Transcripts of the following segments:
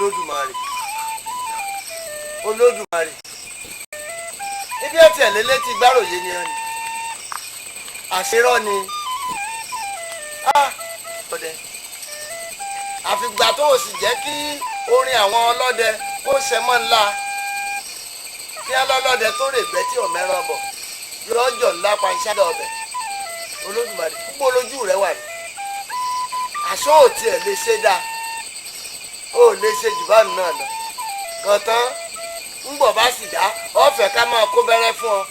Olódùmarè, Olódùmarè, ibi ọtí ẹ̀ lélẹ́ ti gbáròyé ni ẹ ni àṣírọ́ ni. Ọdẹ, àfìgbà tó o sì jẹ́ kí orin àwọn ọlọ́dẹ kó ṣe mọ́ ńlá kí ọlọ́dẹ tó rè gbẹ́ tí ò mẹ́ràn bọ̀ lọ́jọ́ ńlá panṣágà ọbẹ̀. Olódùmarè, púpọ̀ lójú rẹ wà ní àṣọ ò tiẹ̀ lè ṣe dáa, ó lè ṣe jù báà náà lọ kàn tán. Ń bọ̀ bá sì dá ọ̀fẹ́ ká máa kó bẹ́rẹ́ fún ọ,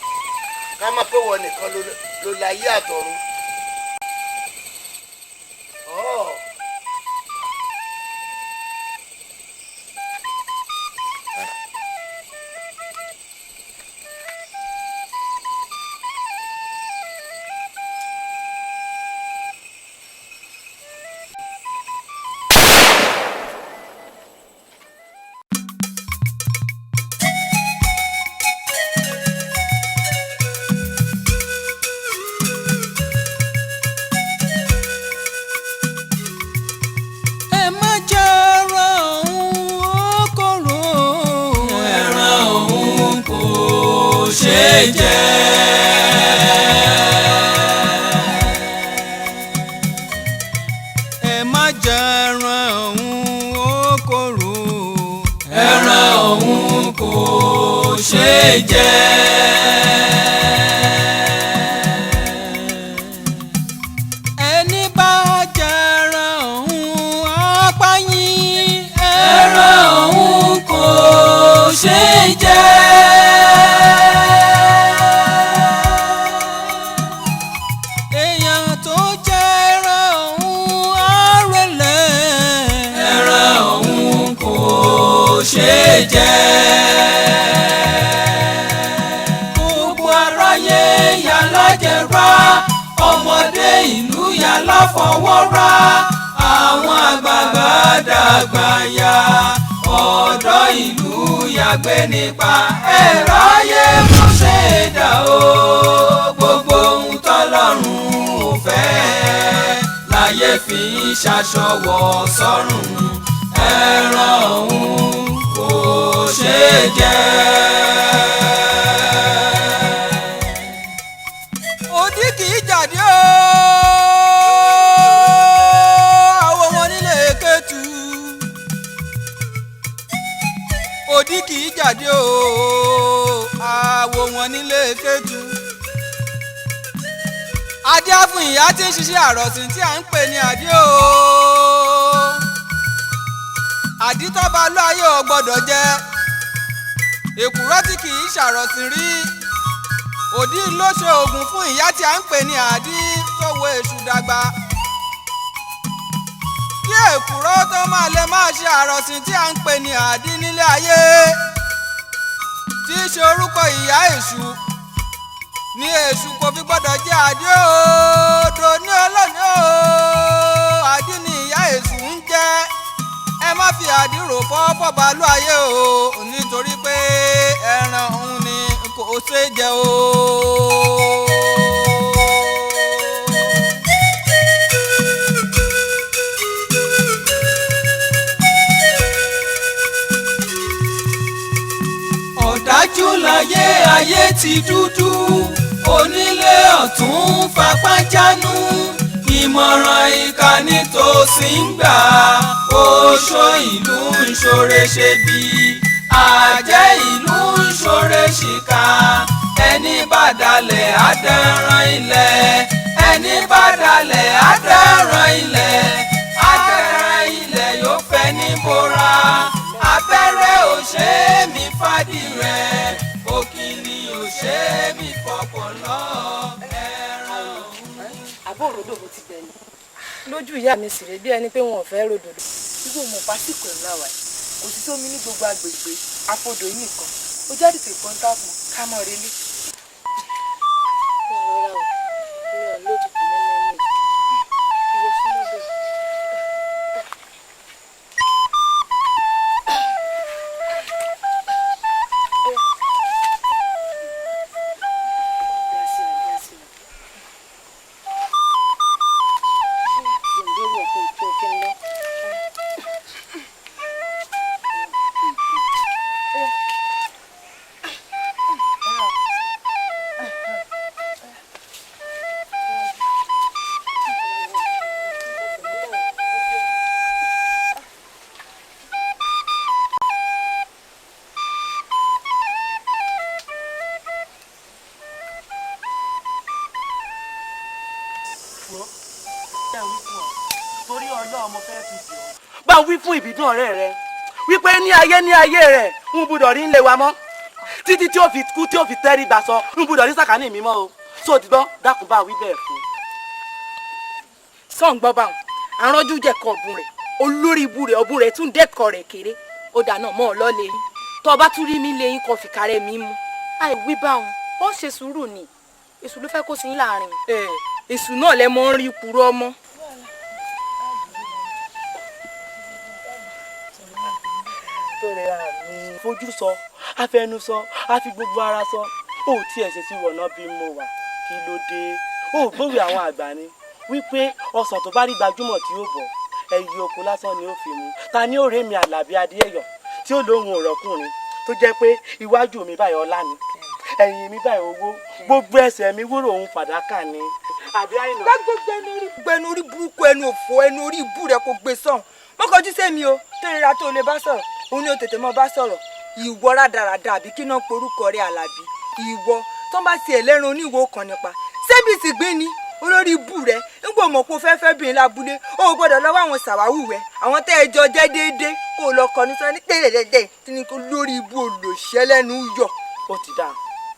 ká máa pé wọ nìkan ló láyé àtọ̀run. Ọ̀. Ẹ má jẹ ẹran ọ̀hún, ó korò. Ẹran òun kò ṣeé jẹ. Ẹ má jẹ ẹran ọ̀hún, ó korò. Ẹran òun kò ṣeé jẹ. Ẹni bá jẹ ẹran ọ̀hún á pa yín. Ẹran òun kò ṣeé jẹ. Èèyàn tó jẹ ẹran ọ̀hún á relẹ̀. Ẹran òun kò ṣeé jẹ. Gbogbo aráyé yàlájẹrà, ọmọdé ìlú yàláfọwọ́rá, àwọn àgbààgbà dàgbà ya, ọ̀dọ́ ìlú yàgbé nípa ẹ̀rọ ayé kò ṣe é dà o. Gbogbo ohun tọ́lọ́run ò fẹ́ láyé fi ń ṣaṣọwọ́ sọ́run, ẹran òun kò ṣeé jẹ. Òdì kì í jáde o, àwọn ọmọ nílé Kétu. Òdì kì í jáde o, àwọn wọn nílé Kétu. Adé á fún ìyá tí ń ṣiṣẹ́ àròsìn tí à ń pè ní àdé o. Àdítọ́ba ló ayé ò gbọ́dọ̀ jẹ èkùrọ́ tí kì í ṣàròsìn rí. Òdí ló ṣe oògùn fún ìyá tí à ń pè ní àdí tó wo èṣù dàgbà. Kí èkùrọ́ tó máa lè máa ṣe àròsìn tí à ń pè ní àdí nílé ayé, tí í ṣe orúkọ ìyá èṣù ní èṣù kò fi gbọ́dọ̀ jẹ́ àdí òòdò ní ọlọ́ni o. Àdí ni ìyá èṣù ń jẹ́. Ẹ má fi àdí rò fọ́ fọ́balú ayé o, nítorí pé ẹran òun ni kò ṣeé jẹ o. Ọ̀dájú láyé, ayé ti dúdú, onílé ọ̀tún fapá jánu, ìmọ̀ràn ìkànnì tó sì ń gbà, oṣó ìlú ń ṣoore ṣe bí, àjẹ́ ìlú ń ṣoore ṣìkà, ẹni bá dalẹ̀ àdẹ̀ràn ilẹ̀, ẹni bá dalẹ̀ àdẹ̀ràn ilẹ̀, àdẹ̀ràn ilẹ̀ yóò fẹ́ ní bora, abẹ́rẹ́ ò ṣe é mi fàdí rẹ̀, òkìní ò ṣe é mi fọpọlọ ẹran. Àbó òròdò mo ti gbẹ̀yìn lójú ìyá mi sì rè bí ẹni pé wọn ò fẹ́ ròdòdó. Irú mọ̀ pásíkò ẹ̀ láwà yìí, kò sí sómi ní gbogbo agbègbè afọdò yìí nìkan. Ó jáde tè pọ́ńtà fún ká mọ̀ relé. Rọra o, mi ò lótùtù nẹ́nẹ́ ní ìwọ súnmọ́ bẹ́ẹ̀. Jẹ̀ǹdérò ọ̀pọ̀ ìpín òkè ńlọ. Bá wí fún ìbídùn ọ̀rẹ́ rẹ wípé ní ayé ní ayé rẹ̀ ń gbúdọ̀ rí ńlẹ̀ wa mọ́ títí tí ó fi kú tí ó fi tẹ́rí gbà sọ ń gbúdọ̀ rí sàkání mi mọ́ o sóò ti gbọ́ dákun bá wí bẹ́ẹ̀ fún. Sọ̀n gbọ́ báwọn àránjú jẹ̀kọ̀ ọ̀bùn rẹ̀ olórí ibu rẹ̀ ọ̀bùn rẹ̀ tún dẹ́kọ̀ rẹ̀ kéré ó dáná mọ́ ọ lọ́ọ́ lẹ́yìn tó o bá tún rí mi lẹ́yìn kan fìkàrẹ́ mi mú. Àìwí báwọn ó ṣe sùúrù ni èṣù ló fẹ́ kó sí yín láàrin. Èṣù náà lẹ mọ ń rí purọ́ mọ́. Tó rẹra mi fojú sọ afẹnusọ àfi gbogbo ara sọ ó tiẹ̀ ṣe sí wọ̀nà bí mo wà kí ló dé ó gbówé àwọn àgbà ni wípé ọsàn tó bá rí gbajúmọ̀ tí ó bọ̀ ẹyí oko lásán ni ó fi mu ta ni ó rèé mi Àlàbí Adéẹ̀yọ̀ tí ó lóhun ọ̀rọ̀kùnrin tó jẹ́ pé iwájú mi báyìí ọlá ni ẹ̀yìn mi báyìí owó gbogbo ẹsẹ̀ mi wúrò òun fàdákà ni. Àbí àìnà. Gbogbo ẹnu orí burúkú ẹnu òfò ẹnu orí ibú rẹ kò gbé sọ̀hún mọ́kànjú sẹ́mi o tó rira tó lè bá sọ̀rọ̀ òun ni o tètè mọ́ bá sọ̀rọ̀ ìwọ rádaràda àbí kí náà porúkọ rẹ Àlàbí ìwọ tó ń bá ti ẹlẹ́ran oníwò kan nípa ṣébi sì gbín ni olórí ibú rẹ nígbà mọ̀ pé o fẹ́ fẹ́ bìnrin lábúlé o ò gbọ́dọ̀ lọ́wọ́ àwọn sàwáwù rẹ àwọn tẹ́ ẹ jọ jẹ́ déédéé kó o lọ kọ ní sọ́ni tẹ́lẹ̀dẹ́dẹ́ tí ní kó lórí ibú olòṣẹ́ lẹ́nu yọ. Ó ti dáa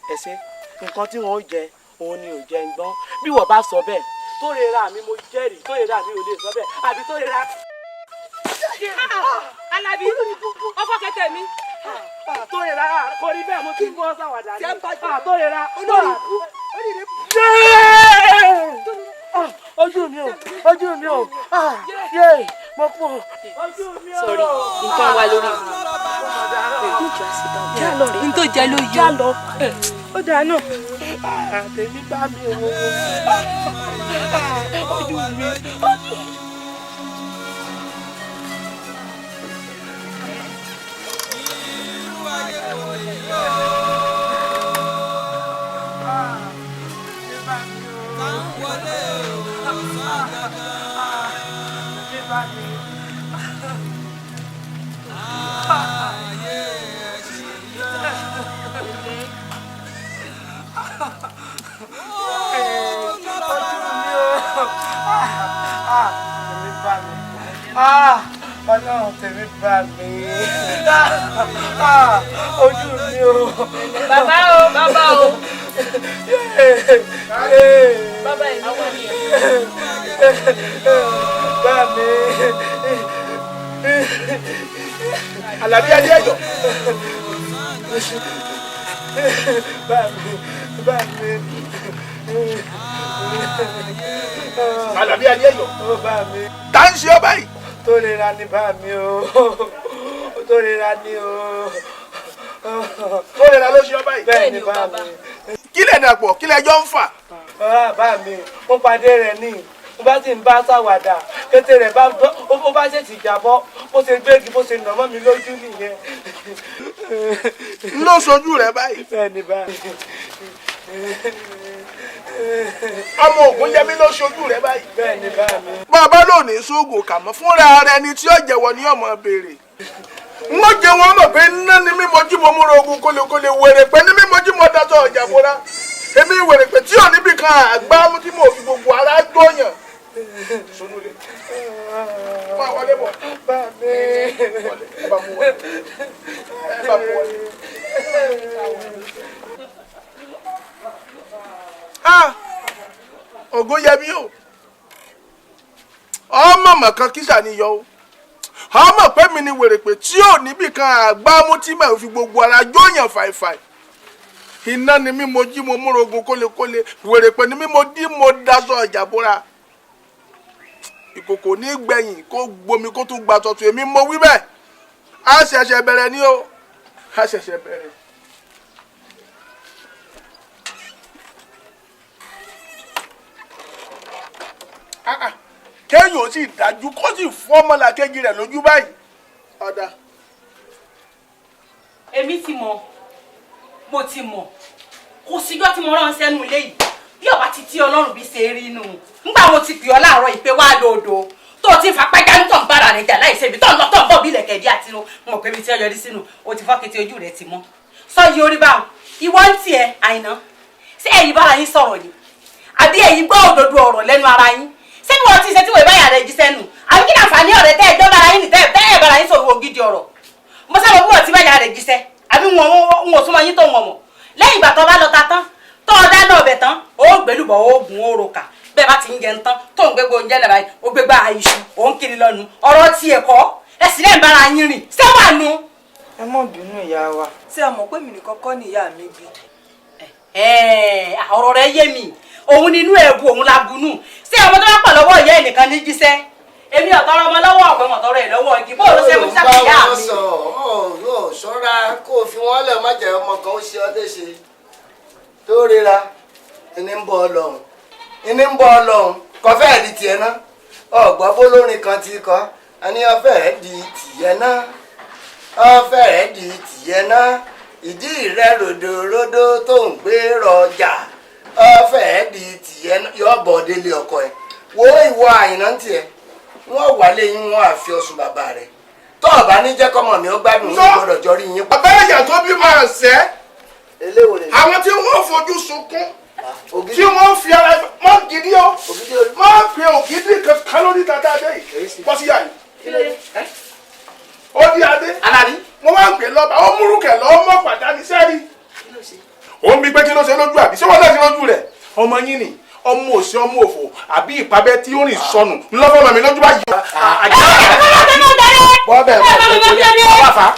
ẹ ṣe nǹkan tí wọn ó jẹ òun ni ò jẹ ń gbọ́n bí wọ́n bá sọ bẹ́ẹ̀ tó rera mi mo jẹ́rìí tó rera mi ò lè sọ bẹ́ẹ̀ àbí tó rera. Alábí ọkọ kẹtẹ mi. Tó rera kò rí bẹ́ẹ̀ mo ti ń bọ́ sáwàdà ni tó rera. Olórí ibú. Ojú mi o ojú mi o yé mo kú o ojú mi o. Sọrí nǹkan wà lórí mi n tó jẹ ló yọ ó dáa náà. Tèmi bá mi o ojú mi ojú mi. Ọlọ́run tèmi bá mi ojú mi o. Bàbá o bàbá o. Bàbá ẹ̀ ló wà ní ẹ̀. Bá mi. Àlàbí Adéẹ̀yọ̀. Bá mi bá mi. Àlàbí Adéẹ̀yọ̀. Ó bá mi. Tá ń ṣe ọ báyìí. Tó rera ni bá mi o tó rera ni o. Tó rera ló ṣe ọ báyìí. Bẹ́ẹ̀ ni bá mi. Kí lẹ̀ dàpọ̀ kí lẹ̀ jọ ń fà. Bá mi mo pàdé rẹ̀ ní mo bá sì ń bá ṣàwàdà kété rẹ̀ bá ó bá ṣèṣì jábọ́ bó ṣe gbégi bó ṣe nà mọ́ mi lójú nìyẹn. Ló sojú rẹ báyìí. Bẹ́ẹ̀ ni bá mi. Ọmọ Ògúnyẹmí ló sojú rẹ báyìí. Bẹ́ẹ̀ ni bá mi. Bàbá lónìí sóògùn kàmọ́ fúnra rẹ ni tí ó jẹ̀wọ́ ní ọmọ béèrè. N ó jẹ wọn mọ̀ pé ná ni mímọ jí mo múra ogun kólekóle wèrè pé ní mímọ jí mo dasọ ọjà bóra. Èmi wèrè pé tí ò níbi kan àgbá mú tí mo fi gbogbo ara gbóyàn. Sonule. Máa wọlé bọ̀. Bá mi. Wọlé ẹ bá mú wọlé. Ẹ bá mú wọlé. Ah! Ògúnyẹmí o ọmọ mọ̀kan kíṣà ni yọ o ọmọ pé mi ni wèrèpè tí ò níbì kan àgbámú tí màá fi gbogbo ara jóyàn fàìfàì iná ni mí mo jí mo múra ogun kólekóle wèrèpè ni mí mo dí mo daṣọ ọjà bóra ìkòkò ní gbẹ̀yìn kó gbomi kó tún gba tuntun èmi mo wí bẹ́ẹ̀ a ṣẹ̀ṣẹ̀ bẹ̀rẹ̀ ni o a ṣẹ̀ṣẹ̀ bẹ̀rẹ̀. Kéèyàn ó sì dájú kó sì fọ́ ọmọlàkejì rẹ̀ lójú báyìí. Ọ̀dà. Èmi ti mọ̀ mo ti mọ̀ kò síjọ́ tí mo rán sẹ́nu ilé yìí bí ọba ti tí Ọlọ́run bí ṣe rí inú nígbà wo ti pè ọ́ láàárọ̀ ìpè wá lódò tó o ti ń fapá jánu tó ń bára rẹ̀ jà láìsí ibi tó ń lọ tó ń bọ̀ bí ilẹ̀kẹ̀ dí àti inú mọ̀ pé ibi tí ó yọrí sínú o ti fọ́kìtì ojú rẹ̀ ti mọ́ sọ yìí orí báwọn ìwọ ń tiẹ̀ Àìná ṣé ẹ̀yin bára yín sọ̀rọ̀ ni àbí ẹ̀yin gbọ́ òdodo ọ̀rọ̀ lẹ́nu ara yín? Ṣé bí wọ́n ti ṣe tí wọ́n báyà rẹ̀ jíṣẹ́ nù? Àbí kí ni àǹfààní ọ̀rẹ́ tẹ́ ẹjọ́ bára yín ní tẹ́ ẹ̀ bára yín sọ̀rọ̀ ògidì ọ̀rọ̀? Mo sábà bí wọ́n ti báyà rẹ̀ jíṣẹ́. Àbí wọn ò súnmọ́ yín tó wọn mọ̀. Lẹ́yìn ìgbà tó bá lọ ta tán, tó o dáná ọbẹ̀ tán, ó gbélùbọ̀ ó gùn ó roka. Bẹ́ẹ̀ bá ti ń jẹun tán, tó ń gbégbó oúnjẹ lẹ́bàá yìí, ó gbégbá iṣu, ó ń kiri lọ́nu. Ọ̀rọ̀ tiẹ̀ kọ́, ẹ sì lẹ́yìn bára yín rìn. Ṣé wà nù? Ẹ má bínú ìyá wa. Ṣé ẹ mọ̀ pé mi nìkan kọ́ ni ìyá mi bí? Ọ̀rọ̀ rẹ yé mi. Òun ni inú ẹ̀bù òun la bunú. Ṣé ọmọ tó bá pọ̀ lọ́wọ́ ìyá ẹnìkan ní jíṣẹ́? Èmi ọ̀tọ́rọ̀ ọmọ lọ́wọ́ ọ̀pẹ mọ̀tọ́rọ̀ ẹ̀ lọ́wọ́ igi. Bóòlù ṣe mú sáfì ìyá mi. Ó ṣọ́ra kó o fi wọ́n lẹ̀ má jẹ́ ọmọ kan ó ṣe ọ́ léṣe. Tó ríra ẹni ń bọ̀ Ọlọ́run. Ẹni ń bọ̀ Ọlọ́run. Kọfẹ́ di tiẹ̀ ná. Ọ̀gbọ́n bólórin kan ti kọ́. A ní ọfẹ́ di tiẹ̀ ná. Ọfẹ́ di tiẹ̀ ná. Ìdí rẹ ròdòròdò tó ń gbé rọjà. Ọfẹ́ di tiẹ̀ ná. Yọ bọ̀ délé ọkọ ẹ̀. Wo ìwọ Àyìnà ń tiẹ̀. Wọ́n wà lẹ́yìn wọn àfi ọ̀sùn bàbá rẹ̀. Tọ́ ọ̀bá ní jẹ́ kọ́mọ mi ó gbádùn ní gbọ́dọ̀ jọrí yín. Bàbá ìyá tó bí máa ṣẹ́. Àwọn tí wọ́n fojú sunkún. Tí wọ́n fi ara mọ́ gidi o. Mọ́ fi ògidì kankan lórí tata adé yìí. Bọ́ sí yà yìí. Ó di adé. Mo máa ń pè lọ́ba. Ó múrùkẹ̀ lọ́ mọ́ pàdánù sẹ́rí. Ó ń bí pé kí ló ṣe lójú àbí? Ṣé wọ́n náà ṣe lójú rẹ̀? Ọmọ yín ni. Ọmọ òsì ọmọ òfò àbí ìpabẹ tí ó rìn sọnù ńlọ́fọ́ mi lójú báyìí.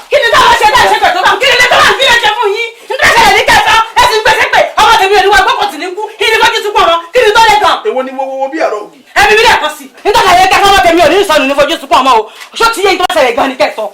Kí ni táwọn ṣe táwọn ṣe pẹ̀tọ́ bá kí ni táwọn kí ni ṣe fún yín? Nígbà ṣẹlẹ̀ ní kẹsàn-án ẹ sì ń gbèsè pé ọmọ tèmi ò ní wá gbọ́kàn tì ní kú kí ni fojú sunkún ọmọ kí ni tó lè gan. Èwo ni wo bí ẹ̀rọ ògì. Ẹbí mi lẹ́ẹ̀kan sí. Nígbà ṣẹlẹ̀ kẹsàn-án ọmọ tèmi ò ní sọnù ní fojú sunkún ọmọ o. Ṣó ti yé ìtọ́ ṣẹlẹ̀ gan ni kẹsàn.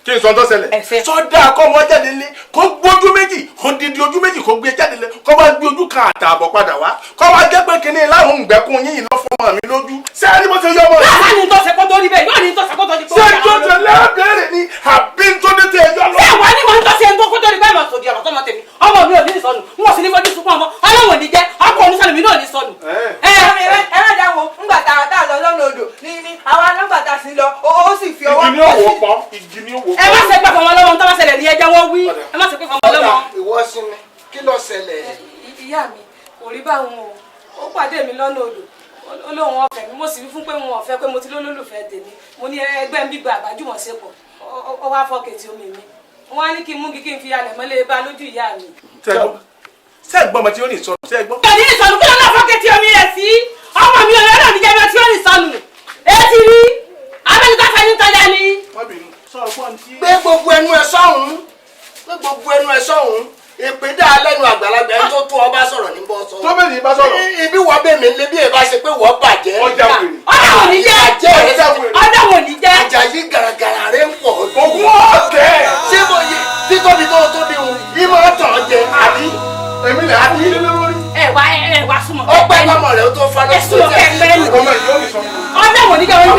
Kí n sọ tó ṣẹlẹ̀. Sọdá kọ́ ọmọ jáde lé kó gbójú méjì kó dídí ojú méjì kó gbé jáde lé kó wá gbé ojú kan àtààbọ̀ padà wá kó wá jẹ́ pé kinní láwọn ìgbẹ́kùn yín yìí lọ fún ọmọ mi lójú. Ṣé ẹni bó ṣe yọ ọmọ rẹ. Láà ní tó ṣe kó tó rí bẹ́ẹ̀ yóò ní tó ṣe kó tó rí bẹ́ẹ̀. Ṣé tó ṣe lẹ́ẹ̀bẹ̀rẹ̀ ni àbí tó dé tẹ ẹjọ́ lọ. Ṣé wàá ní mo ń tọ́sí ẹni tó kó tó rí bẹ́ẹ̀ mọ̀ sòdì ọ̀rọ̀ tọmọ tèmi ọmọ mi ò ní sọnù n ò sì ní fojú sunkún ọmọ Ọlọ́run ò ní jẹ́ ọkọ onísọnù mi náà ò ní sọnù. Ẹ ẹ dáwọ́ ńgbà tá a lọ lọ́nà odò ní àwa nọ́mbà tá a sì lọ ó sì fi ọwọ́. Igi ni ó wò pọ̀ igi ni ó wò pọ̀. Ẹ má ṣe pé fọmọ lọ́wọ́ tó bá ṣẹlẹ̀ ní ẹjẹ́ wọ́n wí ẹ má ṣe pé fọmọ lọ́wọ́. Ìwọ sinmi kí ló ṣẹlẹ̀. Ìyá mi kò rí báwọn o. Ó pàdé mi lọ́nà odò ó lóun ọ̀fẹ́ mi mo sì wí fún pé mo ọ̀fẹ́ pé mo ti lólólùfẹ́ tèmi mo ní ẹgbẹ́ ń bíbá àgbájúmọ̀ ṣe pọ̀ ó wá fọkẹ̀tì omi mi wọ́n á ní kí n mú kí n fi alẹ̀ mọ́lẹ̀ bá lójú ìyá mi. Ṣé ẹ̀gbọ́n ọmọ tí ó ní ìsọnù ṣé ẹ̀gbọ́n. Kò ní ìsọnù kí ló náà fọkẹ̀tì omi rẹ̀ sí ọmọ mi ọ̀rẹ́ náà ní jẹ́ bí ọtí ó ní ìsọnù ẹ ti rí abẹ́ni tó fẹ́ ní tọ́jà ni. Gbé gbogbo ẹnu ẹ sọ́hùn gbé gbogbo ẹnu ẹ sọ́hùn èpè dá lẹ́nu àgbàlagbà ẹni tó tó ọba sọ̀rọ̀ ní bọ́ sọ̀rọ̀. Tó bẹ́ẹ̀ ni bá sọ̀rọ̀. Ibi wọ́n bẹ̀ mí lé bí ẹ bá ṣe pé wọ́n bàjẹ́. Ọjà wèrè. Ọjà wò ní jẹ́. Ọjà wò ní jẹ́. Àjàyí gàràgàrà rẹ̀ ń pọ̀. Ògùn ọ̀tẹ̀. Ṣé mo yẹ títóbi tó tóbi hùn ìmọ̀ tàn jẹ àbí? Èmi lè àbí ilé lórí. Ẹ wá ẹ wá súnmọ́. Ọpẹ́ lọmọ rẹ ó tó fa lọ sí ọkẹ pẹ́ nù. Ọmọ yìí ó ní sọnù. Ọjà wò ní jẹ́ ọmọ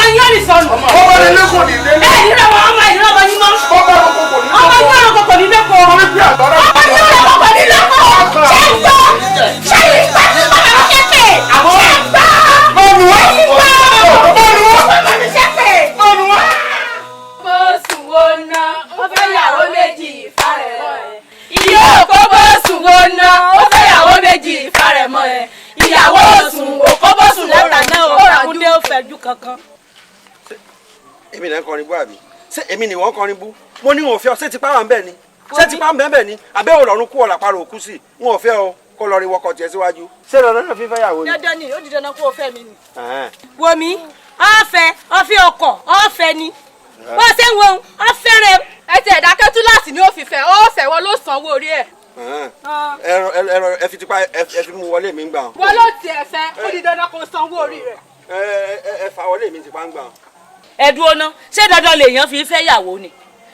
yìí ó ní sọnù. Ọmọ rẹ lẹ́kọ̀ọ́ ní ilé. Ẹ ní lọ́wọ́ ọmọ yìí lọ́wọ́ yín mọ́. Ọmọ rẹ kò ní ọmọ yìí ọ̀rọ̀ kòkò ní lẹ́kọ̀ọ́. Ọmọ yìí ọ̀rọ̀ kòkò ní lẹ́kọ̀ọ́. Ṣé ń gbọ́? Ṣé ń gbọ́ tí bàbá mi ṣe pè? Ṣé ń gbọ́? Ṣé ń gbọ́? Bàbá mi ṣe pè. Bó sùn wo ná, ó fẹ́ yàwó méjì ìfarẹ̀mọ́ ẹ̀. Ìyá òkó bó sùn wo ná, ó fẹ́ yàwó méjì ìfarẹ̀mọ́ ẹ̀. Ìyàwó sùn òkó bó sùn lẹ́tà náà ó ràkúndé ó fẹ́jú kankan. Èmi náà ń kọrin bú àbí? Ṣé èmi ni wọ́n kọrin bú? Mo ní wọn ò fẹ́ ọ, ṣé tipa wà ń bẹ̀ ni? Ṣé tipa ń bẹ̀ bẹ̀ ni? Àbẹ́ òrọ̀rùn kú ọ̀là parọ́ òkú sí i? Wọn ò fẹ́ ọ, kó lọ rí wọkọ̀ tiẹ̀ síwájú. Ṣé dandan náà fífẹ́ yàwó ni? Dandan ni, ó di dandan kó o fẹ́ mi ni. Wo mi, ọ̀fẹ́ ọ̀fẹ́ ọkọ̀ ọ̀fẹ́ ni. Bó ṣe ń wo ọ̀fẹ́ rẹ̀. Ẹ ti ẹ̀dá kẹ́túláàsì ni ó fi fẹ́, ọ̀fẹ́ wọn ló sanwó orí ẹ̀. Ẹ̀rọ ẹ fi tipa ẹ fi mú wọlé mi ń gbà. Wọ́n ló tiẹ̀ fẹ́, ó di dandan kó sanwó orí rẹ̀. Ẹ fà wọlé mi tipa ń gbà. Ẹ dúró ná, ṣé dandan lèèyàn fi fẹ́ yàwó ni?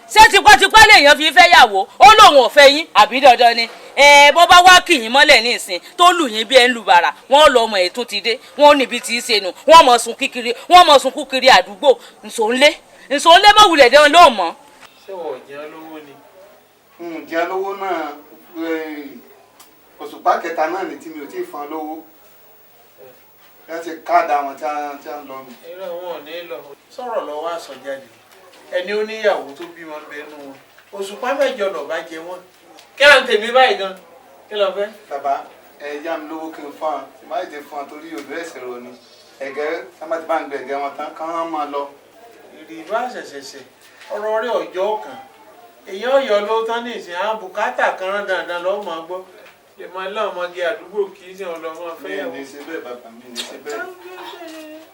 Ṣé tipátipá lèèyàn fi fẹ́ yàwó? Ó lóun ò fẹ́ yín àbí dandan ni? Ẹ bó bá wá kì yín mọ́lẹ̀ ní ìsìn tó lù yín bí ẹ ń lu bàrà wọ́n lọ ọmọ ètún ti dé wọ́n níbi tí í ṣe nù wọ́n mọ̀ sùn kíkiri wọ́n mọ̀ sùn kúkiri àdúgbò nsòńlé nsòńlé mọ̀ wulẹ̀ dẹ́wọ́n ló mọ̀. Ṣé wọ́n ò jẹun lówó ni? N jẹun lówó náà òṣùpá kẹta náà ní tí mi ò tí ì fún ọ lówó láti káàdà àwọn tí a ń lọ nù. Irọ́ wọn ò ní lọ sọ̀rọ̀ lọ́wọ́ àsọjáde ẹni ó níyàwó tó bímọ ń bẹnu wọn òṣùpá mẹ́jọ lọ bá jẹ wọn kí à ń tèmi báyìí gan kí lọ fẹ́. Bàbá Ẹ yá mi lówó kí n fún ọ, tí má tètè fún ọ torí òdò ẹ̀sẹ̀ rò ni. Ẹ̀gẹ́ tá má ti bá ń gbẹ ẹ̀gẹ́ wọn tán kán án máa lọ. Ìrì bá ṣẹ̀ṣẹ̀ṣẹ̀ ọ̀rọ̀ rẹ̀ ọjọ́ kan èèyàn ọ̀yọ́ ló tán ní ìsìn àwọn bùkátà kan rán dandan lọ́ọ́ máa gbọ́ lè máa lọ́mọge àdúgbò kì í ṣe ọlọ́mọ Mi ò fẹ́yàwó. ní ṣe bẹ́ẹ̀, bàbá mi ní ṣe bẹ́ẹ̀.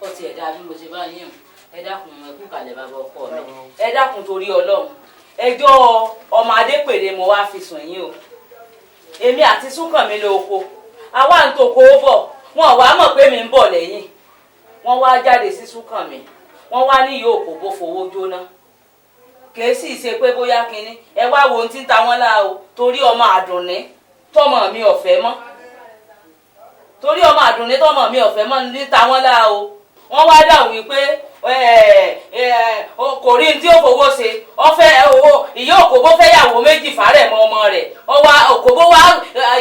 Ó ti ẹ̀dá bí mo ṣe bá yín o. Ẹ dákun, ẹ kú kalẹ̀, bàbá ọkọ mi. Ẹ dákun, torí Ọlọ́run, ẹjọ́ ọmọ Adépèrè mo wá fi sùn yín o. Èmi àti Súnkànmí ló oko, àwa ń tòkó bọ̀, wọn wàá mọ̀ pé mi ń bọ̀ lẹ́yìn. Wọ́n wá jáde sí Súnkànmí, wọ́n wá ní yóò kó bó fowó jóná. Kìí sì ṣe pé bóyá kinní. Ẹ wá wo ohun tí ń ta wọ́n láà o, torí ọmọ Àdùnní tọmọ mi ọ̀fẹ́ mọ́, torí ọmọ Àdùnní tọmọ mi ọ̀fẹ́ mọ́ ní ta wọ́n láà o. Wọ́n wá dáhùn wípé kò rí ní tí ó fowó ṣe, ọfẹ́ owó ìyá Òkòbó fẹ́ yàwó méjì fàárẹ̀ mọ́ ọmọ rẹ̀. Ọwọ́ Òkòbó wá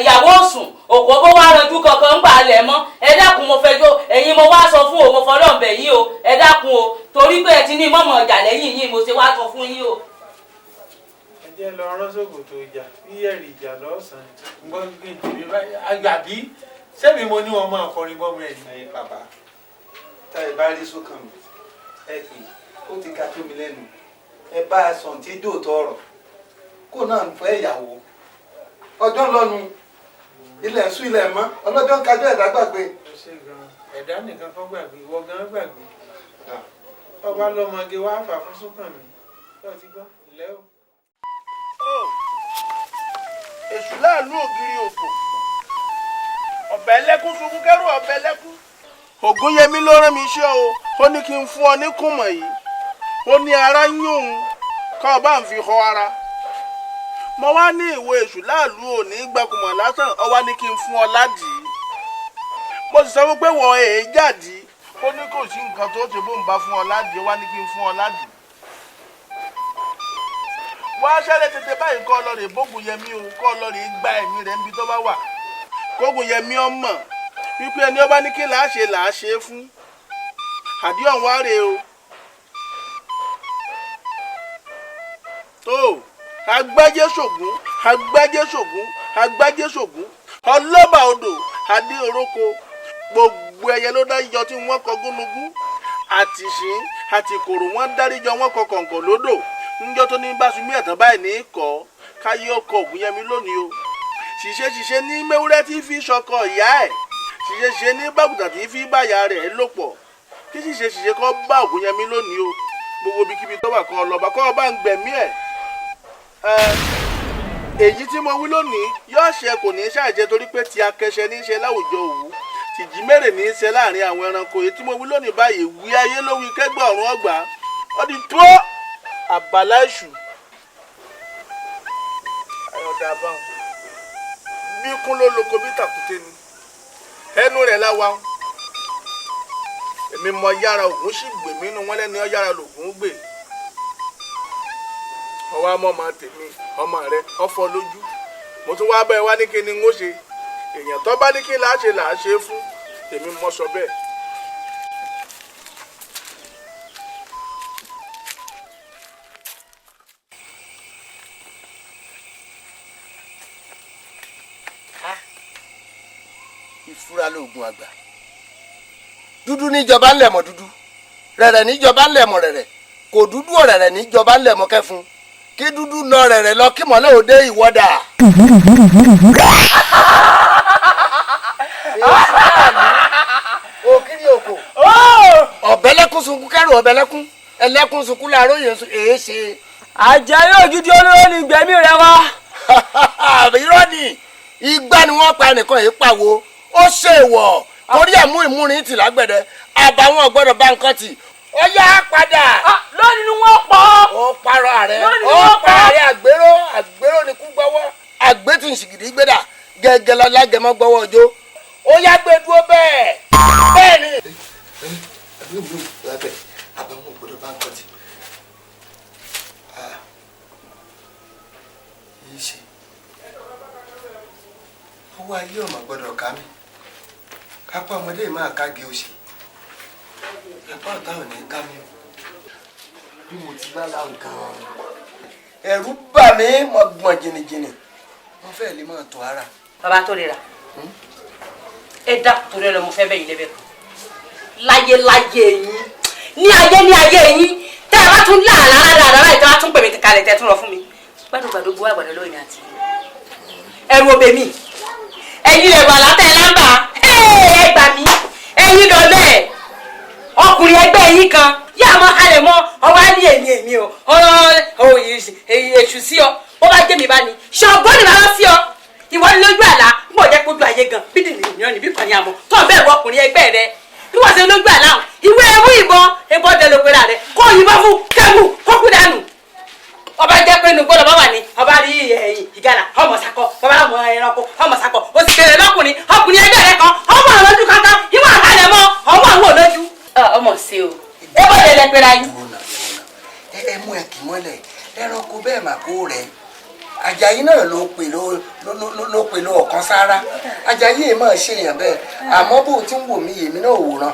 ìyàwó sùn, Òkòbó wá ranjú kankan ń gbà lẹ̀ mọ́. Ẹ dákun, mo fẹ́ jó ẹ̀yin, mo wá sọ fún o, mo fọlọ́ bẹ̀ yín o. Ẹ dákun o, torí pé ẹ ti ní mọ̀mọ́ ọjà lẹ́yìn yín, mo ṣe wá sọ fún yín o. Ẹ jẹ́ lọ rán sókòtò ìjà yíyẹ̀rì ìjà lọ́sàn-án gbọ́ gbé tèmi báyìí àgbàbí sẹ́mi mo ní wọn máa kọrin bọ́mọ ẹ̀ ní. Ẹ̀yin bàbá, tá ẹ bá rí Súnkànmí, ẹ pè é, ó ti ga tó mi lẹ́nu. Ẹ bá a sọ̀n tí dòótọ́ ọ̀rọ̀ kó náà ń fẹ́ ìyàwó. Ọjọ́ ń lọ́nu, ilẹ̀ ń sún, ilẹ̀ mọ́, ọlọ́jọ́ ń kájọ́ ẹ̀dá gbàgbé. Ó ṣe gan-an, ẹ̀dá nìkan kọ́ gbàgbé, ìwọ gan gbàgbé. Ọba lọ́mọge wá fà fún Súnkànmí lọ́ọ́ ti gbọ́ ilẹ̀ o. Èṣù láàlú ògiri òkò, ọ̀bẹ ẹlẹ́kún sunkún kẹ́rù ọ̀bẹ ẹlẹ́kún. Ògúnyẹmí ló rán mi iṣẹ́ o. Ó ní kí n fún ọ ní kùmọ̀ yìí. Ó ní ara ń yún òun, kọ́ ọ bá ń fi họ ara. Mo wá ní ìwé èṣù láàlú òní gbàkùmọ̀ lásán. Ọ wá ní kí n fún ọ ládìí. Mo sì sọ fún pé wọ́n èé jáde. Ó ní kò sí nǹkan tó ṣe bó ń bá fún ọ ládìí. Ó wá ní kí n fún ọ ládìí. Wá ṣẹlẹ̀ tètè báyìí, kọ́ ọ lọ rè bógun yẹmí o, kọ́ ọ lọ rè gba ẹ̀mí rẹ̀ níbi tó bá wà, kógun yẹmí ọmọ wípé ẹni ọba ní kí là á ṣe là á ṣe é fún àdéhùn wá rè o. Tó agbájé ṣògùn, agbájé ṣògùn, agbájé ṣògùn, ọlọ́ba odò adé oróko, gbogbo ẹyẹ ló dájọ tí wọ́n kọ gúnugún àtìṣín àti kòrò, wọ́n dáríjọ, wọ́n kọ kọ̀ǹkọ̀ lódò ńjọ́ tó ní báṣubí ẹ̀tàn báyìí ní kọ́ káyé ọkọ̀ Ògúnyẹmí lónìí o. Ṣìṣe ṣìṣe ní mẹ́wúrẹ́ tí fi ṣọkọ ìyá ẹ̀, ṣìṣe ṣìṣe ní bàgùtà tí fi báyà rẹ̀ lò pọ̀. Kí ṣìṣe ṣìṣe kọ́ bá Ògúnyẹmí lónìí o. Gbogbo ibikíbi tó wà, kọ́ ọlọ́ba kọ́ ọba ń gbẹ̀mí ẹ̀. Èyí tí mo wí lónìí yóò ṣe, kò ní í ṣàìjẹ, torí pé ti akẹṣẹ ní í ṣe láwùjọ òwú, tìjí mẹ́rẹ̀ ní í ṣe láàrin àwọn ẹranko. Èyí tí mo wí lónìí báyìí, wí ayé ló wí kẹgbẹ́ ọ̀run ọgbà ó di tó àbálá èṣù. Ayọ̀dà báwọn bí kún ló loko bí tàkúté ni ẹnu rẹ̀ láwa. Èmi mọ yára ògún sì gbè mí inú wọn lẹ́ni ọ yára lògún gbè. Ọwọ́ àmọ́ ọmọ tèmi, ọmọ rẹ ọfọ lójú. Mo tún wá bẹ́ẹ̀ wá ní kí ni n ó ṣe. Èèyàn tó bá ní kí là á ṣe là á ṣe fún, èmi mọ sọ bẹ́ẹ̀. Ìfura lóògùn àgbà. Dúdú níjọba ńlẹ̀mọ̀ dúdú, rẹ̀rẹ̀ níjọba ńlẹ̀mọ̀ rẹ̀rẹ̀, kò dúdú ọ̀rẹ̀rẹ̀ níjọba ńlẹ̀mọ̀ kẹfun. Kí dúdú lọ, rẹ̀rẹ̀ lọ, kí mọ̀lẹ́ òde ìwọ́dà. Òkìrì òkò, ọ̀bẹ̀lẹ́kún sunkún kẹ́rù, ọ̀bẹ̀lẹ́kún ẹlẹ́kún sunkún láàárọ̀ yẹn èé ṣe. Àjàyí ògidì olóró ni gbẹ̀mí rẹ wá. Irọ́ ni, igbá ni wọ́n pa ẹnìkan yìí pàwọ́. Ó ṣe ìwọ̀ torí ẹ̀ mú ìmúrin tì lágbẹ̀dẹ, àbàwọn gbọ́dọ̀ bá nǹkan tì. Ó yá padà. Lónìí ni wọ́n pọ̀. Ó parọ́ ààrẹ. Lónìí ni ó wọ́n pa pọ̀. Ààrẹ àgbérò, àgbérò ni kú gbọ́wọ́, àgbétù ìsìgìdì gbéra gẹ́gẹ́ lágẹ̀mọ́ gbọ́wọ́ ọjọ́. Ó yá gbé dúró bẹ́ẹ̀ bẹ́ẹ̀ ni. Àbàwọn gbọ́dọ̀ bá nǹkan tì. Yìí ṣe owó ayé ọmọ gbọ́dọ̀ ká mi kápá ọmọdé yìí máa kági òsì, apá ọ̀tá ò ní ká mi o. Bí mo ti lálàá nǹkan, ẹ̀rù bà mí, mo gbọ̀n jìnnìjìnnì, mo fẹ́ lè máa tọ̀ ara. Bàbá tó rira, Ẹ dákun torí ẹ lọ, mo fẹ́ bẹ̀yìn lẹ́bẹ̀ kan. Láyé láyé yín, ní ayé ní ayé yín, tẹ́ ẹ bá tún láàlá rárá rárá, ìtẹ́ bá tún pè mí kalẹ̀ tẹ́ tún lọ fún mi. Gbàdúgbàdú gbọ́ àgbàdo lóyún àti ẹrù obè mi. Ẹ̀yin lè wà látẹ̀ lámbà, ẹ gbà mí, ẹ̀yin lọ bẹ́ẹ̀. Ọkùnrin ẹgbẹ́ yín kan yá mọ́ halẹ̀ mọ́ ọwọ́ á ní èmi èmi o, èṣù sí ọ, bó bá jẹ́ mi bá ní. Ṣọ̀gbọ́n ni bàbá sí ọ, ìwọ ni lójú àlá, ń bọ̀ jẹ́ kójú ayé gan, bí dìní ìyàn níbí kan ní àmọ́, tó bẹ́ẹ̀ wọ ọkùnrin ẹgbẹ́ rẹ. Bí wọ́n ṣe lójú àlá o, ìwé ewu ìbọn, ìbọn dẹ ló pera rẹ, kó yìnbọn fún kẹ́mù kókú dànù. Ọba jẹ́ pé inú gbọ́dọ̀ bá wà ní, ọba rí ẹ̀yìn ìgalà, ọmọ sakọ, bàbá ọmọ ẹranko, ọmọ sakọ, ó sì kéré lọ́kùnrin, ọkùnrin ẹgbẹ́ rẹ kan, ọmọ àwọn lójú kankan, ìwọ àhálẹ̀ mọ́, ọmọ àwọn olójú. Ọmọ sí o, ẹ bọ́ lẹ lẹ́pẹ́ra yín. Ẹ mú ẹ kì mọ́lẹ̀, ẹranko bẹ́ẹ̀ mà kó rẹ̀. Àjàyí náà ló pè ló pè ló ọ̀kan sára. Àjàyí èèmọ̀ ṣe èèyàn bẹ́ẹ̀, àmọ́ bó ti ń wò mí èmi náà wòran.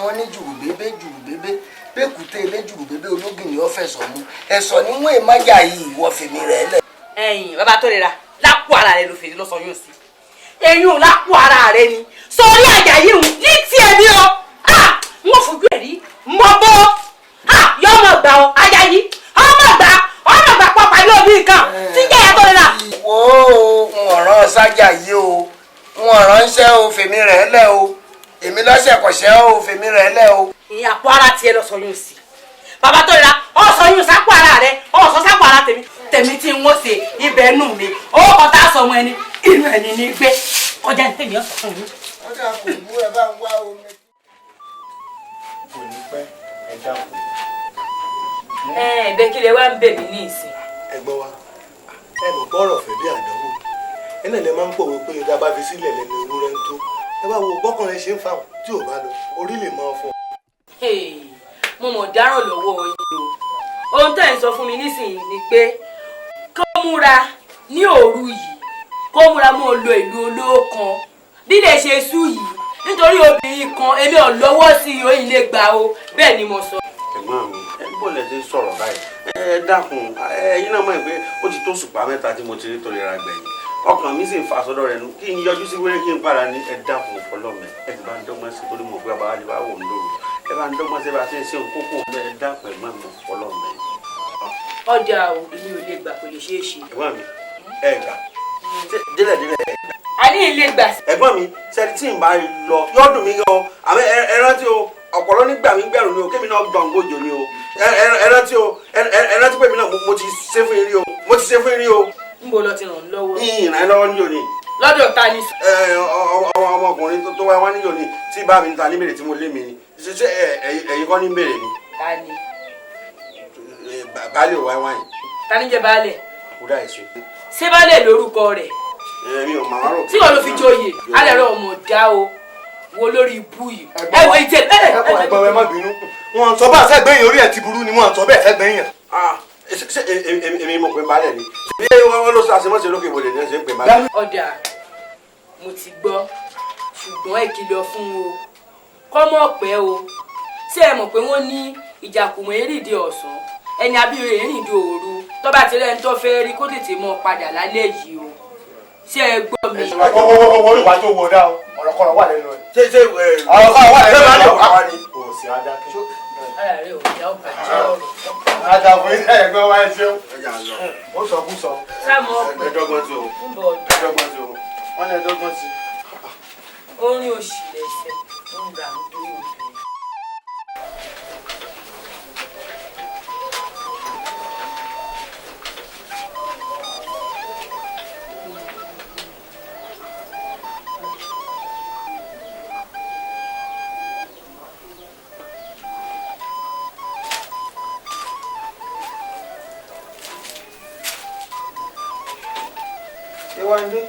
Wọ́n ní jùrù bébé jùrù bébé, bẹ́ẹ̀kúté ilé jùrù bébé ológin ni ó fẹ̀sọ̀ mú. Ẹ̀sọ̀ ni wọ́n èèmájà yìí ìwọ fèmí rẹ̀ lẹ̀. Ẹ̀yin bàbá tó lera lápò ara rẹ ló fèrè lọ́sọ̀ yóò sí. Eyín ò lápò ara rẹ ni. Sórí Àjàyí ń ní tiẹ̀ ní o. N ò fojú ẹ̀ rí mọ́ bó. Yọ ọmọ gbà ọ Àjàyí, ọmọ gbà ọmọ gbà pọ̀ pàdé òbí nǹkan tí jẹ́ ìyá tó lera. Wo ń ọ̀ràn sájà yìí o, ń ọ̀ràn ń ṣẹ́ o, fèmí rẹ̀ lẹ̀ o, èmi lọ́sẹ̀ kọ̀ṣẹ́ o, fèmí rẹ̀ lẹ̀ o. Ìyẹn àpò ara tiẹ̀ lọ sọ yóò sí. Bàbá tó lera, ọ̀sọ̀ yóò sápò ara rẹ, ọ̀sọ̀ sápò ara tèmi. Tèmi tí n ó ṣe ibẹ̀ nù mi, ó kọ́ tá a sọ ọmọ ẹni, inú ẹni ní gbé. Kọjá ní tèmi ọ̀sán fún mi. Ọjà kò bú ẹ bá ń wá omi. Kò ní pẹ́, ẹ dákun. Ẹ bẹ́ẹ̀ kí lẹ wá ń bẹ̀ mí ní ìsìn. Ẹ gbọ́ wa, ẹ mọ̀ bọ́rọ̀ fẹ́ bí àdánwò. Ẹ náà lè máa ń pòwe pé ìdá bá fi sílẹ̀ lẹ́nu ewúrẹ́ ń tó. Ẹ wá wo bọ́kànrin ṣe ń fa tí ò bá lọ, orí lè máa fọ́. Mo mọ̀ dáràn lọ́wọ́ yín o. Ohun tẹ́ ẹ̀ ń sọ fún mi nísìnyí ni pé kó múra ní òru yìí, kó múra mọ́ lo ìlú olóòkan. Bí lè ṣe sú yìí, nítorí obìnrin kan èmi ò lọ́wọ́ sí i, òyìn lè gbà o, bẹ́ẹ̀ ni mo sọ. Ẹ̀gbọ́n mi, ẹ bọ́ lẹ ṣe sọ̀rọ̀ báyìí. Ẹ dákun, ẹ̀yin náà mọ̀ pé ó ti tó òṣùpá mẹ́ta tí mo ti rí torí ra gbẹ̀yìn. Ọkàn mi sì ń fa sọ́dọ̀ rẹ̀ nù. Kí n yọjú sí wéré kí n padà ní ẹ dákun fọlọ́mẹ. Ẹ ti bá ń dọ́gbọ́n sí torí mo pé bàbá lè wá wò ń lóru. Ẹ bá ń dọ́gbọ́n sí bá a ṣe ń ṣe òun kókó ọ̀bẹ ẹ dákun ẹ̀gbọ́n mi fọlọ́mẹ. Ọjà o, èmi ò lè gbà, kò lè ṣeé ṣe. Ẹ̀gbọ́n mi, ẹ gbà. Délẹ̀ délẹ̀ ẹ gbà. A ní ilé gbà. Ẹ̀gbọ́n mi, sẹ́ni tí n bá lọ, yóò dùn mí gan o. Àmọ́ ẹ rántí o, ọ̀pọ̀lọ́ nígbà mi gbẹ̀rù ni o, kémi náà gbọ̀ngbòjò ni o. Ẹ rántí o, ẹ rántí pé mi náà mo ti ṣe fún yín rí o, mo ti ṣe fún yín rí o. Ń bo lọ ti ràn lọ́wọ́. Yìnyín ràn lọ́wọ́ níjò ni. Lọ́dọ̀ ta ni. Ọmọkùnrin tó wá wá níjò ni tí bá mi ta ní bèrè tí mo lé mi ni. Ṣé ẹ̀yin kọ́ ní bèrè ni? Ta ni? Baálé ò wá wáyìn. Ta ni jẹ́ baálé? Kúdà èso. Ṣé baálé lórúkọ rẹ̀? Èmi ò màmá rò. Tí wọ́n ló fi joyè, alẹ́ rẹ̀ ọmọ dá o. Wo lórí ibú yìí. Ẹ wo ìtẹ̀. Ẹ̀gbọ́n ẹ má bínú. Wọ́n sọ bá sẹ́gbẹ̀yìn orí ẹ̀ ti burú ni wọ́n sọ bẹ́ẹ̀ sẹ́gbẹ̀yìn. Ṣé èmi mo pè ń baálẹ̀ ni? Bí wọ́n ló sọ àṣemọ́ṣe lókè ìbòlè ní ẹ̀ṣẹ̀ ń pè ń baálẹ̀. Ọ̀dà mo ti gbọ́, ṣùgbọ́n ẹ kìlọ̀ fún o. Kọ́mọ̀ pẹ́ o. Ṣé ẹ mọ̀ pé wọ́n ní ìjàkùmọ̀ erìndì ọ̀sán? Ẹni abíire erìndì òru. Tó bá ti rẹ́ni tó fẹ́ rí kó tètè mọ́ padà lálẹ́ yìí o. Ṣé ẹ gbọ́ mi? Ọwọ́ ìwà tó wọ dá o, ọ̀rọ̀kọ̀rọ̀ wà lẹ́nu ẹ̀. Ṣé ọ̀rọ̀kọ̀rọ̀ wà lẹ́nu ẹ̀? Kò sí adákẹ́. Ara rẹ̀ ò dá ọ̀bà jẹ́ ọ̀rọ̀. Àdàbò ilé ẹ̀gbọ́n wa ẹ ṣeun. Ó sọ kú sọ. Sáàmù ọ̀pẹ. Ẹ dọ́gbọ́n sí o. Ń bọ̀ ọ̀dọ̀. Ẹ dọ́gbọ́n sí o. Wọ́n ní ẹ dọ́gbọ́n sí. Orin òṣì lẹ́sẹ̀, ó ń ra nítorí obìnrin. Yéwándé.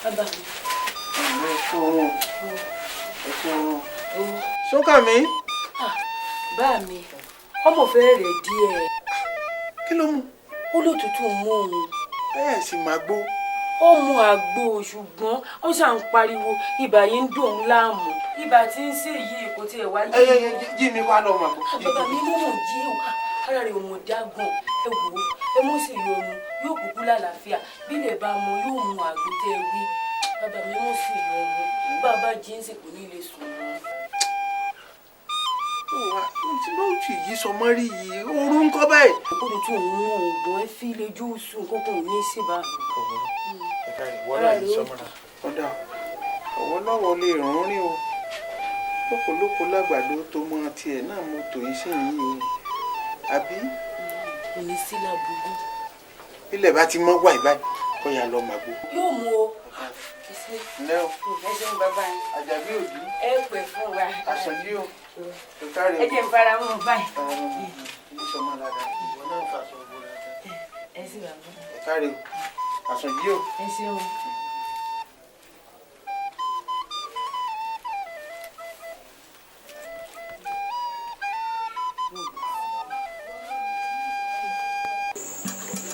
Bàbá mi. Ẹ ṣeun. Sókànmí. Bá mi, ọmọ fẹ́ rẹ̀ díẹ̀. Kí ló mú? Ó lótútù mú òun. Bẹ́ẹ̀ sì máa gbó. Ó mu àgbo ṣùgbọ́n ó ṣà ń pariwo ibà yìí ń dùn ún láàmú. Ibà tí ń ṣe yìí kò tiẹ̀ wá yí. Ẹ jí mi wá lọ màgbó. Bàbá mi mú mò jí wá. Ara rẹ̀ ò mọ̀ dágùn. Ẹ wò ó, ẹ mú sì yọnu, yóò kúkú lálàáfíà. Bí lè bá mu, yóò mu àgbo tẹ́ ẹ wí. Bàbá mi mú sí ìyọnu, bàbá jíǹsì kò ní lè sùn mọ́. Tí ló ń tì yí sọmọ rí yìí, ooru ń kọ́ báyìí. Òkúdu tún òun oògùn ẹ fi lè jó sùn kókó ní sí bá mi. Ìwọ náà yìí sọmọ náà. Ọ̀dà ọ̀wọ́ lọ́wọ́ lè rún rìn o. Lókolóko lágbàdo tó mọ tiẹ̀ náà mo tò yín sí yìí o. Àbí? Kò ní sí láburú. Ilẹ̀ bá ti mọ́ wàyí báyìí, kó yà lọ màgbó. Yóò mú o. Ǹlẹ́ o. Ẹ ṣeun bàbá yín. Àjàbí òbí. Ẹ pẹ́ fún wa. Àsànjí o. Ẹ Ẹ jẹ́ n fara mọ́ báyìí. Ẹ sì bàbá. Ẹ káre o. Àsànjí o. Ẹ ṣeun.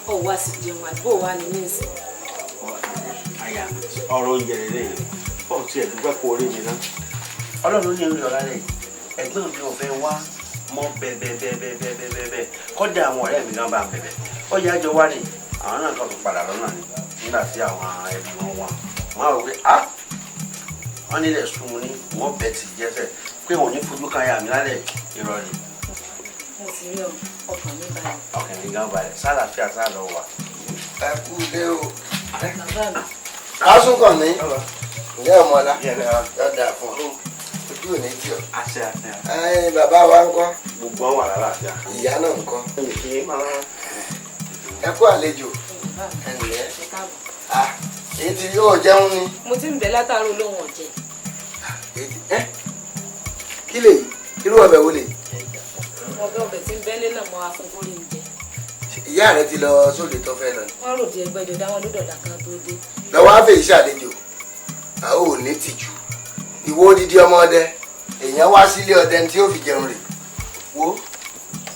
Ó wá sí jẹun àgbo wa ní nísìn. Àyà ọ̀rọ̀ oúnjẹ rẹ̀ yìí ọ̀ tí ẹ̀dúgbẹ́ kó orí mi ná. Ọlọ́run ní orí ọ̀la rẹ̀ ẹ̀gbọ́n mi ò fẹ́ wá mọ́ bẹ́ẹ̀bẹ́ẹ̀bẹ́ẹ̀bẹ́ẹ̀bẹ́ẹ̀ kọ́dà àwọn ọ̀rẹ́ mi náà bá bẹ̀bẹ̀ ó yá jọ wá ní àwọn náà kàn tún padà lọ́nà ni nígbà tí àwọn ẹbí wọn wà wọn á rò pé á wọn nílẹ̀ sùn ní wọn bẹ̀ tì jẹ́sẹ̀ pé wọn ò ní fojú kan ya mi lálẹ́ irọ́ ni. Mo ti rí ọ, ọkàn mi balẹ̀. Ọkàn mi gan balẹ̀ sálàáfíà sá lọ wà. Ẹ kú ilé o. Bàbá mi. Lásùnkànmí ǹjẹ́ ọmọọlá yọ̀ọ̀dà fún ọ ojú ò ní tì ọ́. Àṣẹ àṣẹ. Ẹ bàbá wa ń kọ́. Gbogbo àwọn àlàáfíà. Ìyá náà ń kọ́. Ẹ kú àlejò. Ẹ ǹlẹ́. Èyí ti yóò jẹun ni. Mo ti ń bẹ látàárọ̀ lóhùn ọ̀jẹ̀. Kí lèyí? Irú ọbẹ̀ wo lèyí? Ọbẹ̀ tí ń bẹ́lé náà mọ́ afúnkórí ń jẹ. Ìyá rẹ ti lọ sóde tó fẹ́ lọ ni. Wọ́n rò di ẹgbẹ́jọ dáwọn lódọ̀dà kan tó dé. Lọ́wọ́ á fèyí ṣàlejò. A ò ní tìjú. Ìwọ odidi ọmọ ọdẹ èèyàn wá sílé ọdẹ tí ó fi jẹun rè wo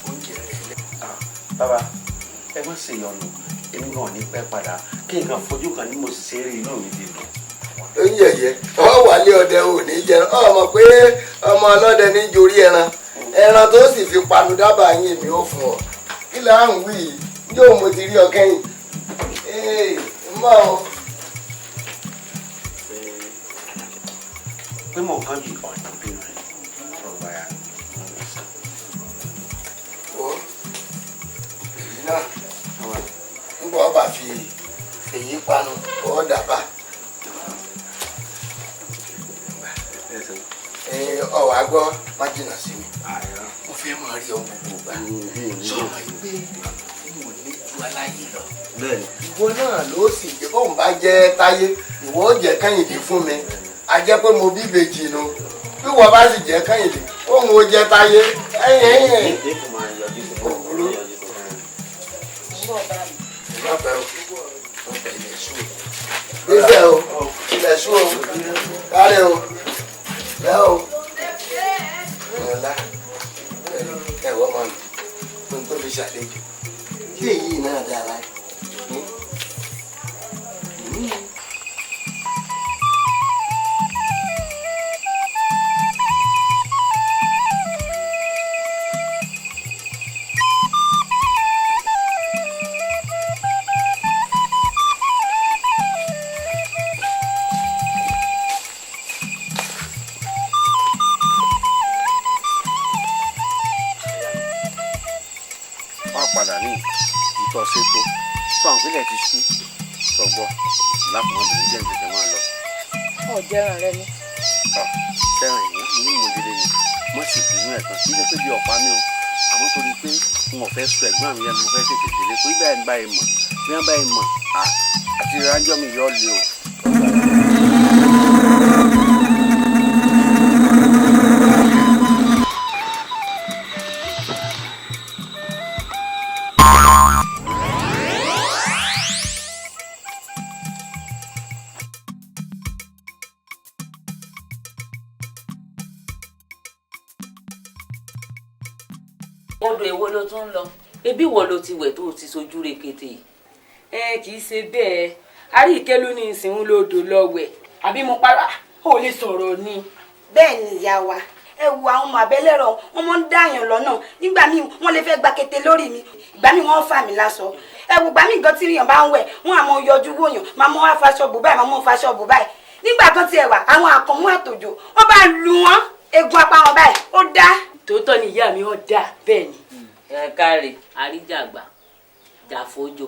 oúnjẹ rẹ lẹ. Bàbá ẹ má ṣe ìyọnu, èmi náà ní pẹ́ padà kí nǹkan fojú kan ní mo sì ṣe eré inú mi ti dùn. Oúnjẹ yẹ ọ wà lé ọdẹ ò ní jẹun ọ mọ̀ pé ọmọ ọlọ́dẹ ní jorí ẹran ẹran tó sì fi panu dábàá yín èmi ó fún ọ kí là ń wí yìí yóò mo ti rí ọ kẹ́yìn ee mọ́ ọ. Pé mo kàn jù ọ̀nà bínú rẹ̀ sọ̀rọ̀ báyà. Ó èyí náà nígbà ọba fi èyí panu ọ dàbà ọwọ́ àgbọ̀ má jìnnà sí mi mo fẹ́ máa rí ọ gbogbo gbà sọ̀rọ̀ yìí pé n ò ní ju aláyé lọ. Ìwọ náà ló sì jẹ́ bóun bá jẹ́ táyé ìwọ ó jẹ́ kẹ́hìndé fún mi a jẹ́ pé mo bí ìbejì nu bí wọ́n bá sì jẹ́ kẹ́hìndé òun ó jẹ́ táyé ẹ̀yìn ẹ̀yìn. Òwúrọ̀ ìlọ́pẹ́ o ilẹ̀ ṣú o gbèsè o ilẹ̀ ṣú o kárẹ̀ o lẹ́ o ọ̀la ẹ̀wọ́ mọ́ mi mo tó fi ṣàlejò kí èyí náà dára. Padà ní ìtọ́ ṣètò sọ àwọn ìpínlẹ̀ ti ṣú sọgbọ́ lápò obìnrin jẹ́ ìtẹ̀tẹ̀ máa lọ. Ọ̀ jẹ́ràn rẹ ni. Fẹ́ràn ìwọ inú mo délé ni mo sì bínú ẹ̀ kan kí n ṣe pé bí ọ̀pá mi o àmọ́ torí pé n ò fẹ́ sọ ẹ̀gbọ́n mi yẹn mo fẹ́ tètè délé torí báyìí ń báyìí mọ̀ bí wọ́n báyìí mọ̀ àti ìránjọ́ mi yọ̀ lé o. Odò èwo ló tún ń lọ? Ebi wo ló ti wẹ̀ tó ti sojú rekete? Ẹ kì í ṣe bẹ́ẹ̀. Àríkẹ́ ló ní ìsìn lódò lọ́wẹ̀. Àbí mo para ó lè sọ̀rọ̀ ni. Bẹ́ẹ̀ ni ìyá wa, ẹ wo àwọn ọmọ abẹ́lẹ́rọ̀ wọn mọ́ ń dáyàn lọ́nà. Nígbà míì wọ́n lè fẹ́ gba kété lórí mi, ìgbà míì wọ́n fà mí láṣọ. Ẹ wo ìgbà míì gan tí èèyàn bá ń wẹ̀, wọ́n á mọ yọjú wòyàn, máa mọ́ wá faṣọ bò báyìí, máa mọ́ faṣọ bò báyìí. Nígbà kan tiẹ̀ wà, àwọn àkànmú àtòjò wọ́n bá lu wọn, egun apá wọn báyìí ó dá. Tòótọ́ ni ìyá mi, ó dá bẹ́ẹ̀ ni. Ẹ káre, àríjàgbà jàfójò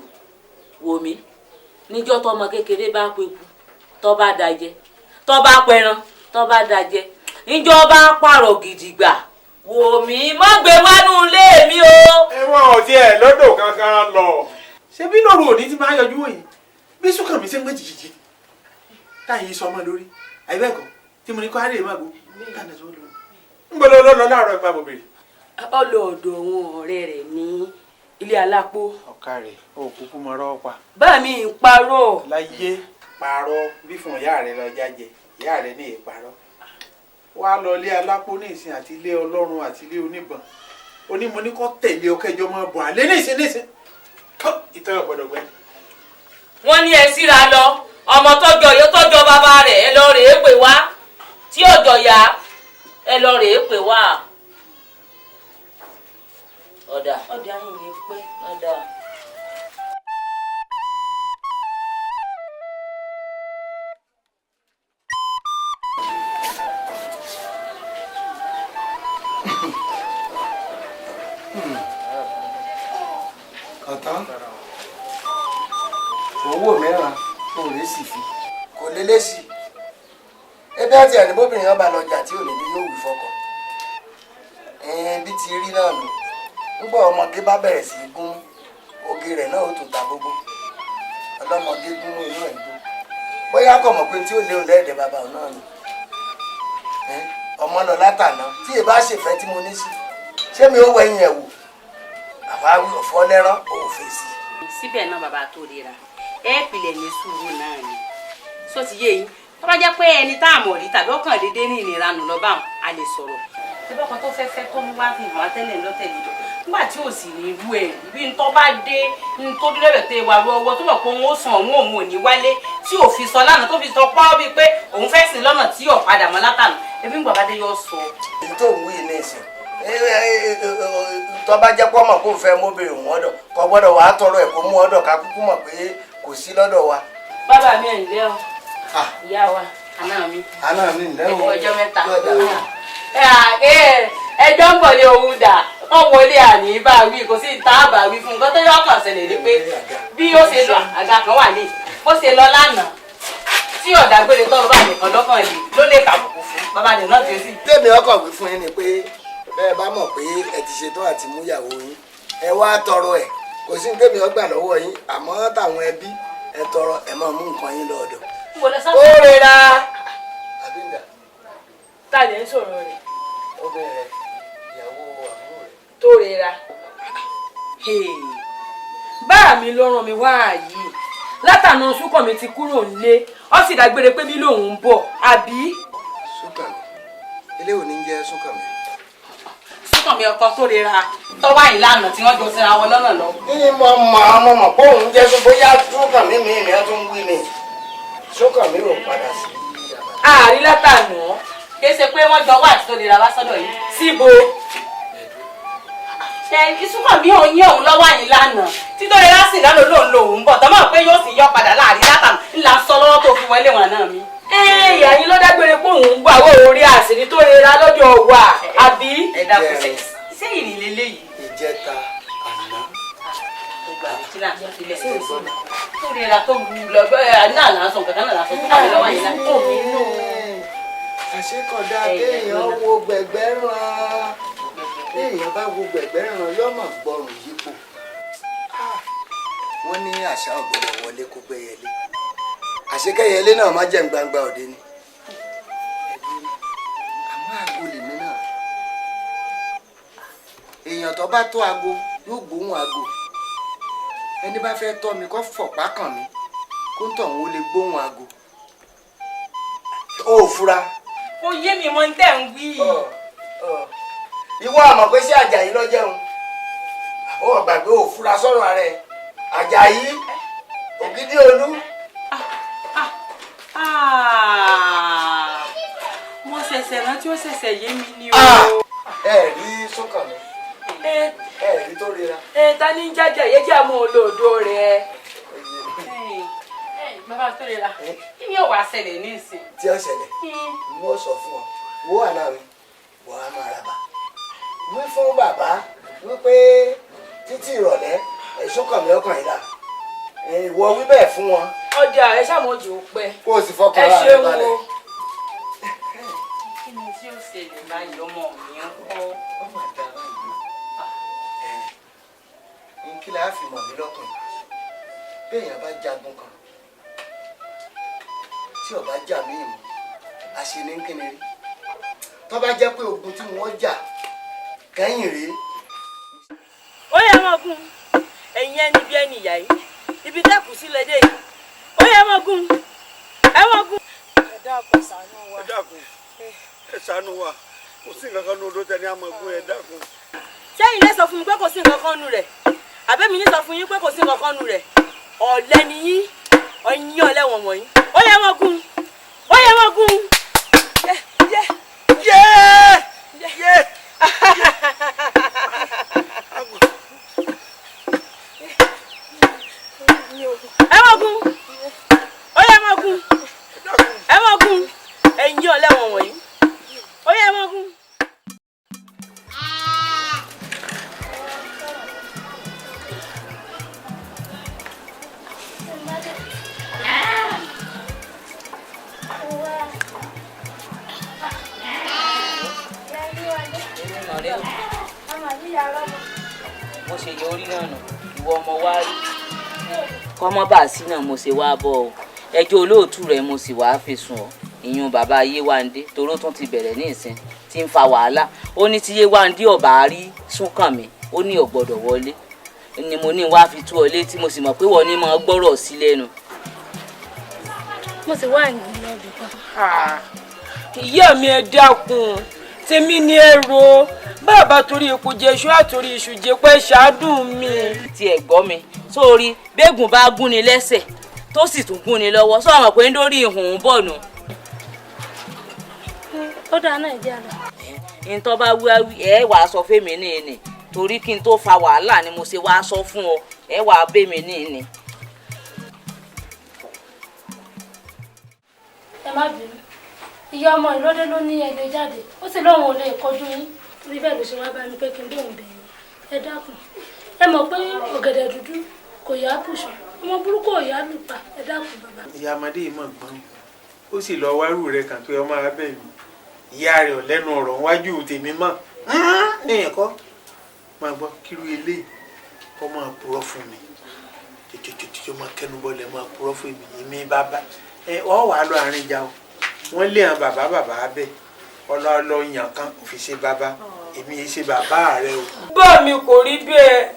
wòmí níjọ́ tọmọ kékeré bá peku tó bá dajẹ, tó bá pẹran tó bá dajẹ, níjọ́ bá pààrọ̀ gidigba wòmí má gbé wánú ilé mi o. Ẹ wọ́n ò tiẹ̀ lọ́dọ̀ kankan lọ. Ṣé bí lóru òní ti máa yọjú wòyí bí Súnkànmí ṣe ń gbé jìjìjì táyì sọmọ lórí àyíbẹ̀kọ tí mo ní kó àárẹ̀ máa gbó tànà tó lọ. Ń bọ́ lọ lọ láàárọ̀ ìpa bòbèrè. Ó lọ ọ̀dọ̀ àwọn ọ̀rẹ́ rẹ̀ ní ilé alápò. Ọ̀kàrẹ̀ ò kúkú mọ ọ̀rọ̀ pa. Bá mi ń parọ́. Láyé parọ́ bí fún ìyá rẹ lọ jájẹ, ìyá rẹ ní ìparọ́. Wá lọ ilé alápò ní ìsìn àti ilé ọlọ́run àti ilé oníbọn. Onímọ̀ ní kọ́ tẹ̀lé ọkẹjọ máa bọ̀ àlẹ́ ní ìsìn ní ìsìn. Ìtọ́ ọ̀gbọ̀dọ̀ gbẹ. Wọ́n ní ẹ síra lọ, ọmọ tọ́jọ́ yóò tọ́jọ́ bàbá rẹ̀, ẹ lọ rèé pè wá, tí ọjọ́ yá ẹ lọ rèé pè wá. Ọ̀dà ọ̀dà yìí ní pẹ́. Ọ̀dà. Ọ̀tán owó mìíràn kò lè sì fi kò lè lè sí ebi àti àdìbòbìnrin ọba lọjà tí ò ní bí yóò wí fọkọ bí ti rí náà nù. Nígbà ọmọge bá bẹ̀rẹ̀ sí í gún oge rẹ̀ náà ó tún ta gbogbo ọlọ́mọge gún inú ẹ̀ gbó bóyá kò mọ̀ pé tí ó léwu lẹ́ẹ̀dẹ̀ bàbá òun náà nù. Ọmọ lọ látàná tí ì bá ṣèfẹ́ tí mo ní sí ṣé mi ó wẹ̀yìn ẹ̀ wò àwa ọ̀fọ́ lẹ́rán ò fèsì. Síbẹ̀ náà bàbá tó rira ẹ pilẹ̀ ní sùúrù náà ni sọ ti yé yín. Tó bá jẹ́ pé ẹni tá a mọ̀ rí tàbí ọkàn déédéé ní ìnira nù lọ́ba àwọn a lè sọ̀rọ̀. Ṣé bọ́kàn tó fẹ́ fẹ́ tó mú wá fi hàn wá tẹ́lẹ̀ lọ́tẹ̀lẹ̀ lọ nígbà tí ò sì ní irú ẹ̀ bí n tó bá dé n tó dúró rẹ̀ tó wà lọ́wọ́ tó mọ̀ pé òun ó sàn òun òun ò ní wálé tí ò fi sọ lánàá tó fi sọ pọ́ bíi pé òun fẹ́ sìn lọ́nà tí ò padà mọ́ látànà ebi ń gbà bá dé yọ sọ. Èyí tó ń wí ní ìsìn tó bá jẹ́ pé ọmọ kò fẹ́ mọ́bìnrin òun ọ̀dọ̀ kò gbọ́dọ̀ wàá tọrọ ẹ̀ kó mú ọ̀dọ̀ ká kúkú mọ̀ pé kò sí lọ́dọ̀ wa. Bàbá mi ẹ̀ ǹlẹ́ o, ìyá wa, àná mi. Àná mi ǹlẹ́ o. Ẹ̀kú ọjọ́ mẹ́ta. Ẹjọ́ ń bọ̀ ní òun dà wọ́n wọlé àní bá wí kò sí ìta àbá wí fún nǹkan tó yọ ọkàn ṣẹlẹ̀ ni pé bí ó ṣe lọ àga kan wà ní bó ṣe lọ lánàá tí ọ̀dàgbére tọrọ bá nìkan lọ́kàn lè ló lè kàbùkù fún bàbá rẹ̀ náà tí ó sì. Tèmi ọkọ̀ wí fún yín ni pé bẹ́ẹ̀ bá mọ̀ pé ẹ ti ṣetán àti mú ìyàwó yín ẹ wá tọrọ ẹ̀ kò sí ní tèmi ọgbà lọ́wọ́ yín àmọ́ táwọn ẹbí ẹ tọrọ ẹ máa mú nǹkan yín lọ́dọ̀. Ó rera. Ta lè ń sọ̀rọ̀ rẹ̀? Obìnrin rẹ̀, ìyàwó àbúrò rẹ̀. Tó rera. Bá mi ló rán mi wá yìí látànà Súnkànmí ti kúrò nílé ó sì dágbére pé bí lòun ń bọ̀ àbí. Súnkànmí eléwo ní jẹ́ Súnkànmí. Súnkànmí ọkọ tó rera tọ́wá ìlànà tí wọ́n jọ síra wọn lọ́nà lọ. Ní mo mọ̀ ọmọ mọ̀ pé òun jẹ́ sọ bóyá Súnkànmí mi ni wọ́n tún wí ni Súnkànmí ò padà sí. Àárí látànà. Kì í ṣe pé wọ́n jọ wá àti tó rera wá sọ́dọ̀ yìí. Síbo. Ṣé Súnkànmí òun yín òun lọ́wọ́ àyìn lánàá títọ́ rẹ̀ lásì lánàá lòun lòun ń bọ̀ tọ́mọ̀ pé yóò sì yọ padà láàrin látànà ńlá sọ lọ́wọ́ tó fi wọlé wọn náà mi. Ìyá yín ló dágbére pé òun ń bọ̀ àwọn orí àṣírí tó rera lọ́jọ́ wà àbí. Ẹ dákun ṣe ṣé ìrìn lélẹ́yìí. Ìjẹta àná. Tó rera tó lọ bẹ́ẹ̀ náà là ń sọ nǹkan náà là ń sọ tó kàwé lọ́wọ́ àyìn lánàá. Àṣekọ̀dá kéèyàn wo gbẹ̀gbẹ́ ràn téèyàn bá wo gbẹ̀gbẹ́ ràn yọ́mọ̀ gbọ́rùn yípo. Wọ́n ní àṣà ọ̀gbọ́dọ̀ wọlé kó gbẹ́yẹlé àṣekẹ́yẹlé náà má jẹ́ gbangba òde ni. Àmọ́ aago lèmi náà èèyàn tó bá tó aago yóò gbóhùn aago ẹni bá fẹ́ tọ́ mi kó fọ̀pá kàn mí kó ń tọ̀ wọ́n lè gbóhùn aago. Ó fura. Ó yé mi mọ ní tẹ̀ ń wí. Ìwọ àmọ̀ pé ṣé Àjàyí ló jẹun ó gbàgbé ò fura sọ̀rọ̀ rẹ̀ Àjàyí Ògídí Olú. Mo ṣẹ̀ṣẹ̀ rántí ó ṣẹ̀ṣẹ̀ yé mi ni o. Ẹ rí Súnkànmí ẹ rí tó rira. Ẹ ta ní jájà yẹ jẹ́ àmọ́ olóòdó rẹ̀. Bàbá tó rira Kí ni ó wá ṣẹlẹ̀ ní ìsìn? Tí ó ṣẹlẹ̀, n ó sọ fún ọ, wo àná mi, wọ́n á máa rabà. Wí fún bàbá wípé títí ìrọ̀lẹ́ ẹ̀ṣọ́ kàn mí ọkàn yìí là. Ìwọ wí bẹ́ẹ̀ fún wọn. Ọjà ẹ ṣàmójú pẹ́. Kó o sì fọkàn ara rẹ balẹ̀. Kí ni tí ó ṣẹlẹ̀ báyìí ọmọ mi ń kọ́? Ọmọ àdá báyìí. Kí la fi mọ̀ mí lọ́kùnrin? Béèyàn bá jagun kan tí ó bá jà míì mọ́, àṣẹ ní kíni rí. Tó bá jẹ́ pé ogun tí wọ́n jà kẹ́yìn rèé. Ó yẹ mọ́ gún ẹ̀yin ẹni bí ẹni ìyá yìí, ibi tẹ́kù sí lẹ́dẹ̀ yìí. Ó yẹ mọ́ gún, ẹ mọ́ gún. Ẹ dákun, ṣàánú wa. Ẹ dákun, ẹ ṣàánú wa, kò sí nǹkan kan ní odò tẹ ní àmọ́ gún, ẹ dákun. Sẹ́yìn lẹ sọ fún mi pé kò sí nǹkan kan nù rẹ̀, àbẹ́mi ní sọ fún yín pé kò sí nǹkan kan nù rẹ̀. Ọ̀lẹ ni yín, ọ̀yin ọ̀lẹ wọ̀n wọ̀nyí. Ó yẹ mọ́ gún, ó yẹ mọ́ gún. Yẹ yẹ yẹ yẹ. Ẹ mọ́ gún, ó yẹ mọ́ gún, ẹ mọ́ gún, ẹ̀yin ọ̀lẹ wọ̀n wọ̀nyí. Ó yẹ mọ́ gún. Mo ṣe yọ orí náà nù, ìwọ ọmọ wa rí kọ́mọ́ bá a sí náà mo ṣe wá bọ́ ọ. Ẹjọ́ olóòtú rẹ̀ mo sì wá fi sùn ọ́, ìyún bàbá Yéwándé, toró tún ti bẹ̀rẹ̀ ní ìsìn tí ń fa wàhálà. Ó ní tí Yéwándé ọ̀bà rí Súnkànmí, ó ní ò gbọ́dọ̀ wọlé, ni mo ní wá fi tú ọ létí, mo sì mọ̀ pé wọ́n ní mọ̀ gbọ́rọ̀ sí lẹ́nu. Mo sì wá ìyìn lọ́bì kan. Ìyá mi, ẹ dákun, tèmi ni ẹ ro, bàbá torí epo jẹ iṣu àtòrí iṣu jẹ pé ṣáàdùn mi. Tí ẹ gbọ́ mi sórí, bẹ́ẹ̀gùn bá gúnni lẹ́sẹ̀ tó sì tún gúnni lọ́wọ́, sọ àwọn pé ń dórí ìhùn bọ̀ nù. Ó dáa náà, ìjà lọ. Ntọ́ bá wí ẹ wàá sọ fẹ́mi ní ìní, torí kí n tó fa wàhálà ni mo ṣe wá sọ fún ọ, ẹ wàá bẹ́mi ní ìní. Ẹ má bínú, ìyá ọmọ ìlódé ló ní ẹgbẹ́ jáde, ó sì lóun ò lè kojú yín, torí bẹ́ẹ̀ ló ṣe wá bá mi pé kí n bóun bẹ̀ yín. Ẹ dákun, ẹ mọ̀ pé ọ̀gẹ̀dẹ̀ dúdú kò yá bùṣọ̀, ọmọ burúkú ò yá lùpà. Ẹ dákun bàbá. Ìyá ọmọdé yìí mọ̀ gbọ́n, ó sì lọ wárú rẹ̀ kàn pé ọmọ abẹ́ mi, ìyá rẹ̀ ò lẹ́nu ọ̀rọ̀ wájú tèmi mọ́ ní ẹ̀kọ́. Máa gbọ́ kírú eléyìí kọ́ máa purọ́ fún mi, tètè máa kẹnu bọ́lẹ̀ máa purọ́ fún mi, èmi bàbá ẹ ọ wàá lọ àárín ìjà o. Wọ́n lé àwọn bàbá bàbá bẹ́ẹ̀ ọlọ́ọ̀lọ́ yàn kan kò fi ṣe bàbá, èmi yìí ṣe bàbá rẹ o. Bá mi kò rí bẹ́ẹ̀,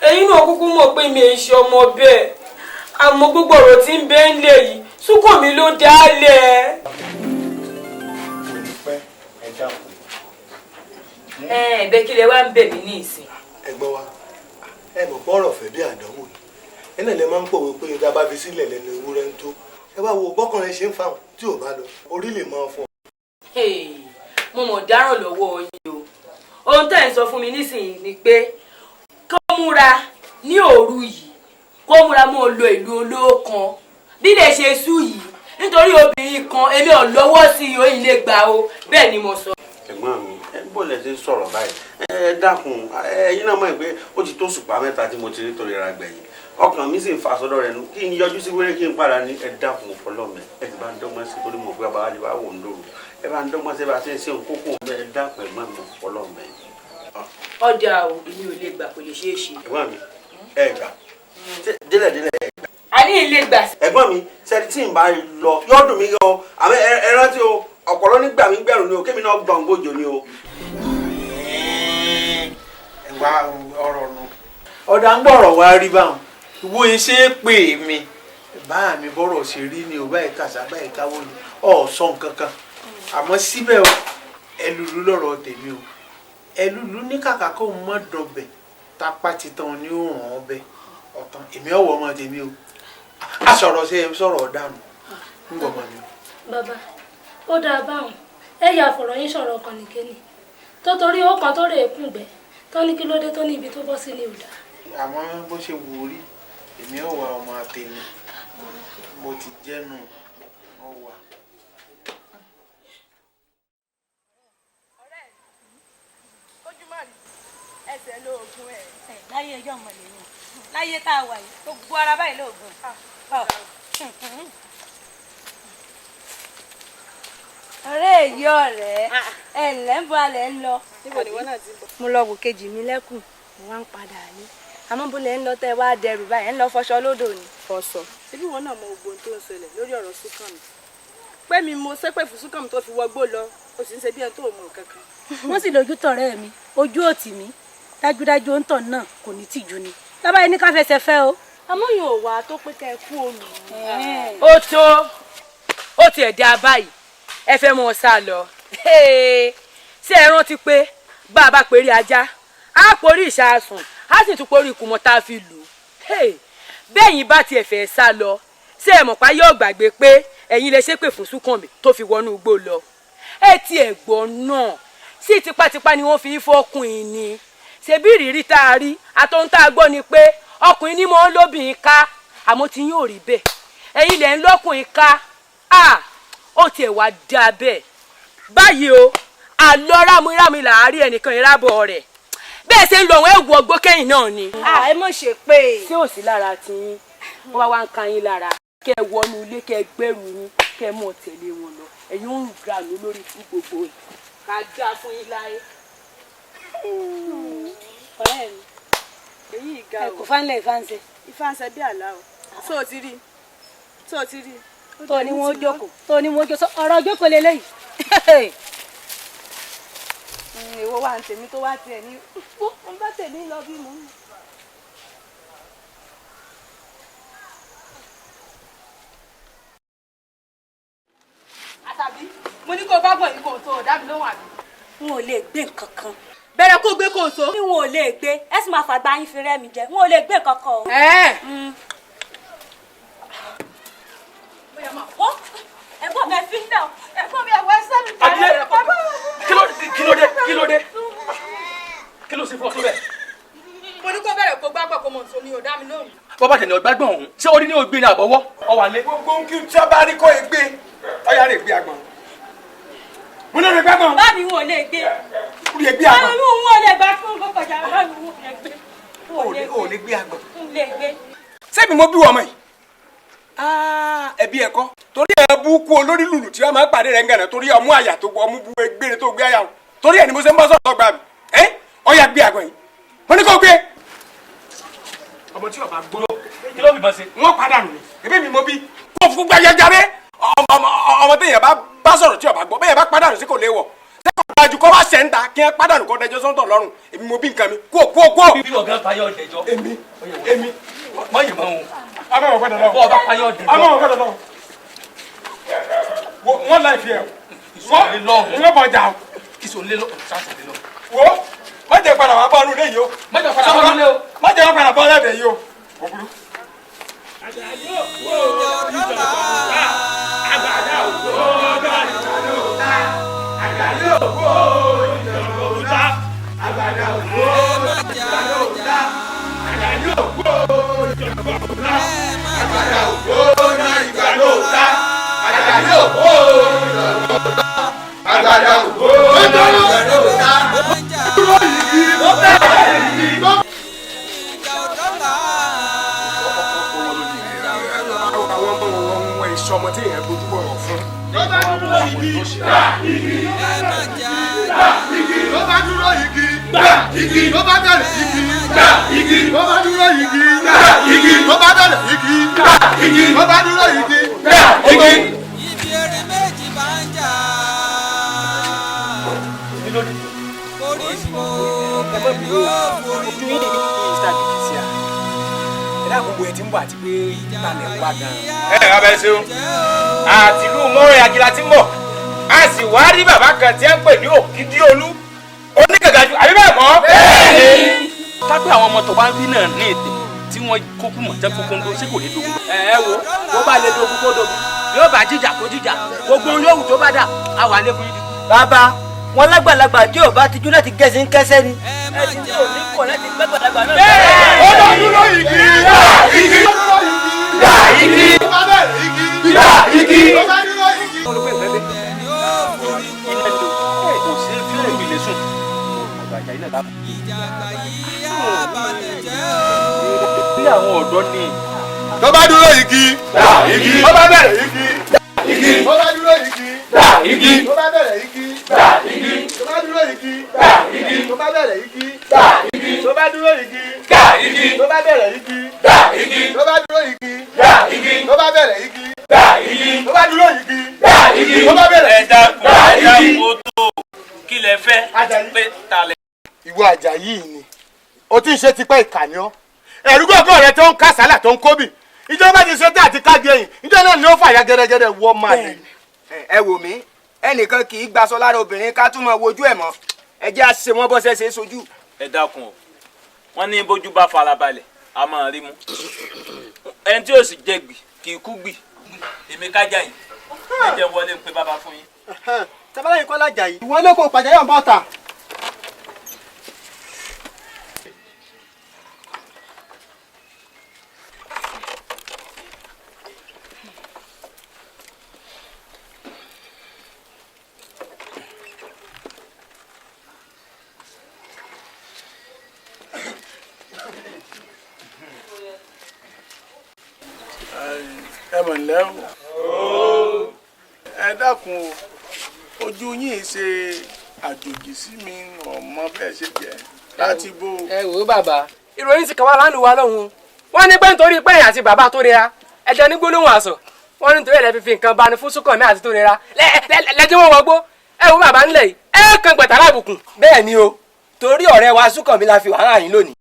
ẹ̀yin náà kúkú mọ̀ pé mi ì ṣe ọmọ bẹ́ẹ̀, àmọ́ gbogbo ọ̀rọ̀ tí ń bẹ ń lè yìí Súnkànmí ló dá lẹ̀. Kò ní pẹ́, ẹ dákun. Ẹ ẹ̀bẹ̀ kí lẹ wá ń bẹ̀ mí ní ìsìn. Ẹ gbọ́ wa, ẹ mọ̀ bọ́rọ̀ fẹ́ bí àdánwò ni, ẹ náà lè máa ń pòwe pé ìdá bá fi sílẹ̀ lẹ́nu ewúrẹ́ ń tó. Ẹ wá wo bọ́kànrin ṣe ń fa tí ò bá lọ, orí lè máa fọ. Mo mọ̀ dáràn lọ́wọ́ yín o. Ohun tẹ́ ẹ̀ ń sọ fún mi nísìnyí ni pé kó múra ní òru yìí, kó múra mọ́ lọ ìlú olóòkan bí lè ṣe sú yìí, nítorí obìnrin kan èmi ò lọ́wọ́ sí i, òyìn lè gbà o, bẹ́ẹ̀ ni mo sọ. Ẹ̀gbọ́n mi, ẹ bọ́ lẹ ṣe ń sọ̀rọ̀ báyìí, ẹ dákun, ẹ̀yin náà mọ̀ pé ó ti tó sùpá mẹ́ta tí mo ti rí torí ra gbẹ̀yìn, ọkàn mi sì ń fa sọ́dọ̀ rẹ̀ nù, kí n yọjú sí wéré kí n padà ní. Ẹ dákun fọlọ́mẹ, ẹ ti bá ń dọ́gbọ́n sí torí mo pé bàbá wa wò ń lóru, ẹ bá ń dọ́gbọ́n sí bá a ṣe ń ṣe òkókó ẹ dákun ẹ̀gbọ́n mi fọlọ́mẹ. Ọjà o, èmi ò lè gbà, kò lè ṣeé ṣe. Ẹ̀gbọ́n mi, ẹ gbà délẹ̀ délẹ̀ ẹ gbà. A ní ilé gbà. Ẹ̀gbọ́n mi, sẹ́ni tí n bá lọ yóò dùn mí gan o, àmọ́ ẹ rántí o, ọ̀pọ̀lọ́ nígbà mi gbẹ̀rù ni o, kémi náà gbọ̀ngbòjò ni o. Ẹ wá ọ̀rọ̀ nù, ọ̀dà ń gbọ̀rọ̀ wá rí báwọn, ìwọ iṣẹ́ pè mí bá mi bọ́rọ̀ ṣe rí ni o, báyìí kàṣà báyìí káwọ́ ni ọ̀ sọ nǹkan kan, àmọ́ síbẹ̀ o, ẹlúlu lọ́rọ̀ tèmi o, ẹlúlu ní kàkà kó mọ́ dọbẹ̀ tápá titan ni ó ràn ọ́ bẹ́ ọ̀tán, èmi ọ̀wọ́ ọmọ tèmi o, a sọ̀rọ̀ ṣe sọ̀rọ̀ ọ̀daràn ń gbọ́ ọmọ mi o. Bàbá, ó dáa báwọn, ẹ yà fọ̀rọ̀ yín sọ̀rọ̀ ọkàn nìkéni tó torí ó kan tó rè é kùngbẹ́ tó ní kí ló dé tó ní ibi tó bọ́ sí ní ìdá. Àmọ́ bó ṣe wù ú rí, èmi ò wá ọmọ tèmi, mo ti jẹ́nu. Ọwà. Ojú má rí ẹsẹ̀ lóògùn ẹ̀. Láyé ẹjọ́ mọ̀ lèyìn láyé tá a wà yìí, gbogbo ara báyìí lóògùn. Ọ̀rẹ́ èyí, ọ̀rẹ́ ẹ ǹlẹ́, ń bọ́ alẹ́ ń lọ. Níbo ni wọ́n náà ti ń bọ̀? Mo lọ wò kejì mi lẹ́kùn, mo wá ń padà ní. Àmọ́ bó lẹ ń lọ tẹ́ wá dẹrù báyìí, ẹ̀ ń lọ fọṣọ lódò ni? Fọṣọ. Ṣebí wọn náà mọ gbogbo ohun tó ń ṣẹlẹ̀ lórí ọ̀rọ̀ Súnkànmí. Pé mi mo ṣépè fún Súnkànmí tó fi wọgbó lọ, ó sì ń ṣe bí ẹni tó mọ nǹkan kan. Wọ́n sì lójú tọ̀rẹ́ mi, ojú òtì mi, dájúdájú ó ń tọ̀ náà kò ní tìjú ni. Lábàá yẹn ní ká fẹsẹ̀ fẹ́ o. Àmọ́ yóò wá tó pé kẹ́ ẹ kú olù. Ó tó, ó tiẹ̀ dá báyìí, ẹ fẹ́ mọ sá lọ. Ṣé ẹ rántí pé bá a bá perí ajá, á porí ìṣàsùn, á sì tún porí ìkùmọ̀ tá a fi lù ú? Bẹ́ẹ̀yin bá tiẹ̀ fẹ́ sá lọ, ṣé ẹ mọ̀ pa yóò gbàgbé pé ẹ̀yin lè ṣépè fún Súnkànmí tó fi wọnú igbó lọ? Ẹ tiẹ̀ gbọ́ náà sí, tipátipá ni wọ́n fi ń fọ́kùnrin ni. Ṣebí ìrírí tá a rí àtọ́hún tá a gbọ́ ni pé ọkùnrin ní mò ń lóbìnrin ká, àmọ́ tí yín ò rí bẹ́ẹ̀, ẹ̀yin lẹ̀ ń lọ́kùnrin ká. Ó tiẹ̀ wá dáa bẹ́ẹ̀ báyìí o, àlọ́ rámúrámú là á rí ẹnìkan ìrábọ̀ rẹ̀ bẹ́ẹ̀ ṣe ń lọ àwọn ẹ̀wù ọgbó kẹ́yìn náà ni. Ẹ mọ̀ ṣe pé. Ṣé ò sí lára tiyín wọ́n wá wá ń ka yín lára, kẹ́ ẹ wọnú ilé, kẹ́ ẹ gbẹ́rù yín, kẹ́ ẹ mọ̀ tẹ̀lé wọn lọ, ẹ̀yin ń ra mi lórí fún gbogbo ẹ̀ ká dá fún yín láyé. Ọ̀rẹ́ mi, Èyí ga o. Ẹ kò fánlẹ̀ ìfáǹsẹ̀. Ìfáǹsẹ̀ bí àlá o. Tó o ti rí? Tó o ti rí? Tó ní wọn ó jókòó, tó ní wọn ó jókòó, ọ̀rọ̀ jókòó lélẹ́yìí. Èwo wà ní tèmi tó wá tiẹ̀ ní mo ń bá tèmi lọ bí mo ń. Àtàbí mo ní kó o bá gbọ̀n yìí kó o tó o dá mi lóhùn àbí? N ò lè gbé nǹkan kan. Bẹ̀rẹ̀ kó gbé kó o tó. N ò lè gbé, ẹ sì máa fàgbà yín fi rẹ́ mi jẹ, n ò lè gbé nǹkan kan o. Ẹ̀gbọ́n mi, ẹ fi ń dà, ẹ̀gbọ́n mi, ẹ̀wọ̀ ẹsẹ̀ mi. Adìyẹ, kí ló dé? Kí ló dé? Kí ló ṣe fún ọ tó bẹ́ẹ̀? Mo ní kó bẹ̀rẹ̀ kó gbàgbọ́ kó mọ̀ tó ní o dá mi lóhùn. Bọ́bá tẹ̀lé ọgbàgbọ́n ọ̀hún, ṣé orí ní ògbé ní àbọ̀wọ́? Ọ wà lé. Gbogbo ń kí tí a bá rí kó e gbé, ọ̀yà rè gbé àgbọ̀n. Mo ní rè gbé àgbọ̀n. Bá mi, wọn ò lè gbé. Rè gbé àgbọ̀n. Bá mi, wọn ò lè gbà fún kọkọjà, bá mi, wọn ò lè gbé. O ò lè gbé àgbọ̀n. N lè gbé. Sẹ́mi mo bí wọ́n mọ̀ yìí. Ẹbí ẹ̀kọ́ torí ẹ bú kú olórí lùlù tí wọ́n máa ń pàdé rẹ̀ ń gànà torí ọmú àyà tó ọmú bu egbére tó gbé àyà wọn torí ẹ ni mo ṣe ń bọ́ sọ̀rọ̀ gbà mí ẹ ọ̀yà gbé àgbọ̀n yìí, mo ní kó gbé. Ọmọ tí ọba gbọ́ kí ló fi bọ́ sí. Wọ́n padà nù mí, ebi mi mo bí kó fún gbàgàgàrẹ́. Ọmọ téèyàn bá sọ̀rọ̀ tí ọba gbọ́ bẹ́ẹ̀ bá padà nù sí kò léwọ̀ sẹ́kọ̀ọ́ dájú kọ́ bá ṣẹ̀ ń ta kí wọ́n padà nù kọ́ dẹjọ́ sọ́ńtọ̀ lọ́rùn. Èmi mo bí nǹkan mi kó kó kó. Bí ọ̀gá payọ̀ dẹjọ́. Èmi èmi. Mọ yìí mọ òun. Ọmọ wọn gbọ́dọ̀ lọ. Bọ́ ọba payọ̀ dẹjọ́. Ọmọ wọn gbọ́dọ̀ lọ. Wọ́n láì fi ẹ̀ wọ́n bọ̀ jà o. Ìsòlè lọ. Ìsòlè lọ. Wo, má jẹ́ padà wá bọ́ ọdún léyìí o. Má jẹ́ padà bọ́ ọdún léyìí o. Má jẹ́ padà bọ́ ọdún léyìí o. Kò burú. Ọmọ tí èèyàn gbójú bọ̀rọ̀ fún. Ló bá dúró igi, gbà igi, gbà igi, ló bá dúró igi, gbà igi, ló bá bẹ̀rẹ̀ igi, gbà igi, ló bá dúró igi, gbà igi, ló bá bẹ̀rẹ̀ igi, gbà igi, ló bá dúró igi, gbà igi. Ibi erin méjì bá ń jà, koríko pẹ̀lú ojú yìí ní Mr. BBC à. Ẹ dákun, bo ẹ ti ń bọ̀ àti pé talẹ̀ ń wá gan-an? Ẹ abẹ ṣeun, àtìlú mọ́rin àgìlà tí ń bọ̀, a sì wá rí bàbá kan tí ẹ ń pè ní Òkìdíolú onígàgàjù, àbí bẹ́ẹ̀ kọ́? Bẹ́ẹ̀ni. Kápẹ́ àwọn ọmọ tó bá ń bí náà ní ètè tí wọ́n kókó mọ̀ jẹ́ kókó ń do, ṣé kò ní dogun? Ẹ ẹ wo, bó bá lè dogun kó dogun, yóò bá jíjà kó jíjà, gbogbo ohun yòówù tó bá dà á wà lé fún yín. Bàbá wọn lágbàlagbà tí ò bá tijú láti gẹ̀ẹ́sì ń kẹ́sẹ́ ni. Ẹ ti ní òní kọ̀ láti gbàgbàlagbà náà. Ó bá dúró igi, gbà igi, gbà igi, ló bá bẹ̀rẹ̀ igi, gbà igi, ló bá dúró. àwọn ọ̀dọ́ ni. Tó bá dúró igi. Dà igi. Tó bá bẹ̀rẹ̀ igi. Dà igi. Tó bá dúró igi. Dà igi. Tó bá bẹ̀rẹ̀ igi. Dà igi. Tó bá dúró igi. Dà igi. Tó bá bẹ̀rẹ̀ igi. Dà igi. Tó bá dúró igi. Dà igi. Tó bá bẹ̀rẹ̀ igi. Dà igi. Tó bá dúró igi. Dà igi. Tó bá bẹ̀rẹ̀ igi. Dà igi. Tó bá dúró igi. Dà igi. Tó bá bẹ̀rẹ̀ ẹ dákun ẹ dákun ó tó kí lẹ fẹ́ pé ta lẹ. Ìwọ Àjàyí ni o ti ń ṣe tipẹ́ ìkànnì ọ́ ẹ̀rú gbọ́ngàn rẹ tó ń ká sálà tó ń kóbì ìjọba ti ṣe tí àti kági ẹ̀yìn ìjọ náà ni ó fàyà gẹ́gẹ́rẹ́ wọ́ máa lè. Ẹ wò mí, ẹnìkan kì í gbaṣọ lára obìnrin ká tún máa wojú ẹ̀ mọ́. Ẹ jẹ́ àṣe wọn bọ́sẹ̀ ṣe é sojú. Ẹ dákun o, wọ́n ní bójú bá farabalẹ̀ a máa rí mú. Ẹni tí yóò sì jẹ gbì kì í kú gbì. Èmi kájà yìí, ẹ jẹ́ wọlé pé bàbá fún yín. Tabalẹ́yìn kọ́ lájà yìí. Ìwọ ló kó pàjáyọ̀ bọ́ta. Ẹ mọ̀ ǹlẹ́ o. Ẹ dákun o, ojú yín ṣe àjòjì sí mi, ọmọ bẹ́ẹ̀ ṣe jẹ́ láti bó. Ẹ wò ó bàbá, ìròyìn ti kàn wá lánàá wa lọ́hùn-ún. Wọ́n ní pé nítorí pé ẹ̀yìn àti bàbá tó rira ẹjọ́ ní gbólóhùn àṣọ, wọ́n ní nítorí ẹ̀ lẹ́ fi nǹkan bani fún Súnkànmí àti tó rira lẹ́jọ́ wọn wọgbó. Ẹ wò bàbá ńlẹ̀ yìí, ẹ kàn gbẹ̀tà lábùkù. Bẹ́ẹ̀ ni o, torí ọ̀rẹ́ wa Súnkànmí la fi wàhálà yín lónìí.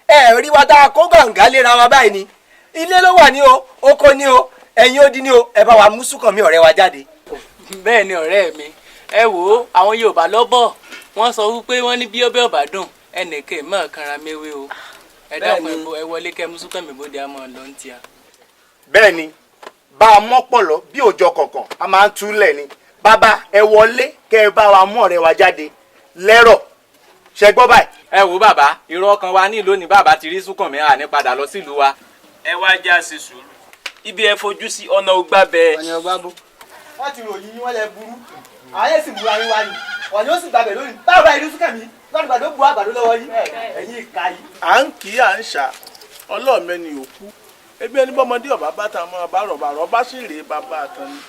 Ẹ rí wa tá a kó gàǹgà léra wa báyìí ni. Ilé ló wà ní o, oko ní o, ẹ̀yìn odi ní o, ẹ bá wa mú Súnkànmí ọ̀rẹ́ wa jáde. Bẹ́ẹ̀ ni ọ̀rẹ́ mi, ẹ wò ó, àwọn Yorùbá lọ́bọ̀ wọ́n sọ wípé wọ́n ní bí ọbẹ̀ ọ̀bà dùn ẹnìkan mọ̀ kanra méwé o. Ẹ dákun, ẹ wọlé kẹ́ mú Súnkànmí bóde, a máa lọ ń tíya. Bẹ́ẹ̀ ni, bá a mọ́pọ̀lọ́ bí òjò kọ̀ọ̀kan a máa ń túlẹ̀ ni. Bàbá ẹ wọlé kẹ́ ẹ bá wa mú ọ̀rẹ́ wa jáde lẹ́rọ̀, ṣẹ gbọ́ báyìí. Ẹ wò bàbá, irọ́ kan wa ní ìlú ní bàbá ti rí Súnkànmí à ní padà lọ sílùú wa. Ẹ wá já ṣe sùúrù, ibi ẹ fojú sí ọ̀nà ògbà bẹ́ẹ̀. Ọ̀nà ògbà bó. Wọ́n ti ròyìn yín, wọ́n lẹ burú, ààyè sì múra yín wá ní ọ̀nà ó sì gbàbẹ̀ lónìí. Báwo bá ìlú Súnkànmí gbàdúgbàdó bu àgbàdo lọ́wọ́ yín, ẹ̀yin ìka yìí. À ń kí à ń ṣà ọlọ́ọ̀mẹ́ni òkú ebi ẹni bọ́mọdé ọ̀bá bá ta mọ́ ọba rọ̀bà rọ̀bá sì rèé bàbá àtàn ni.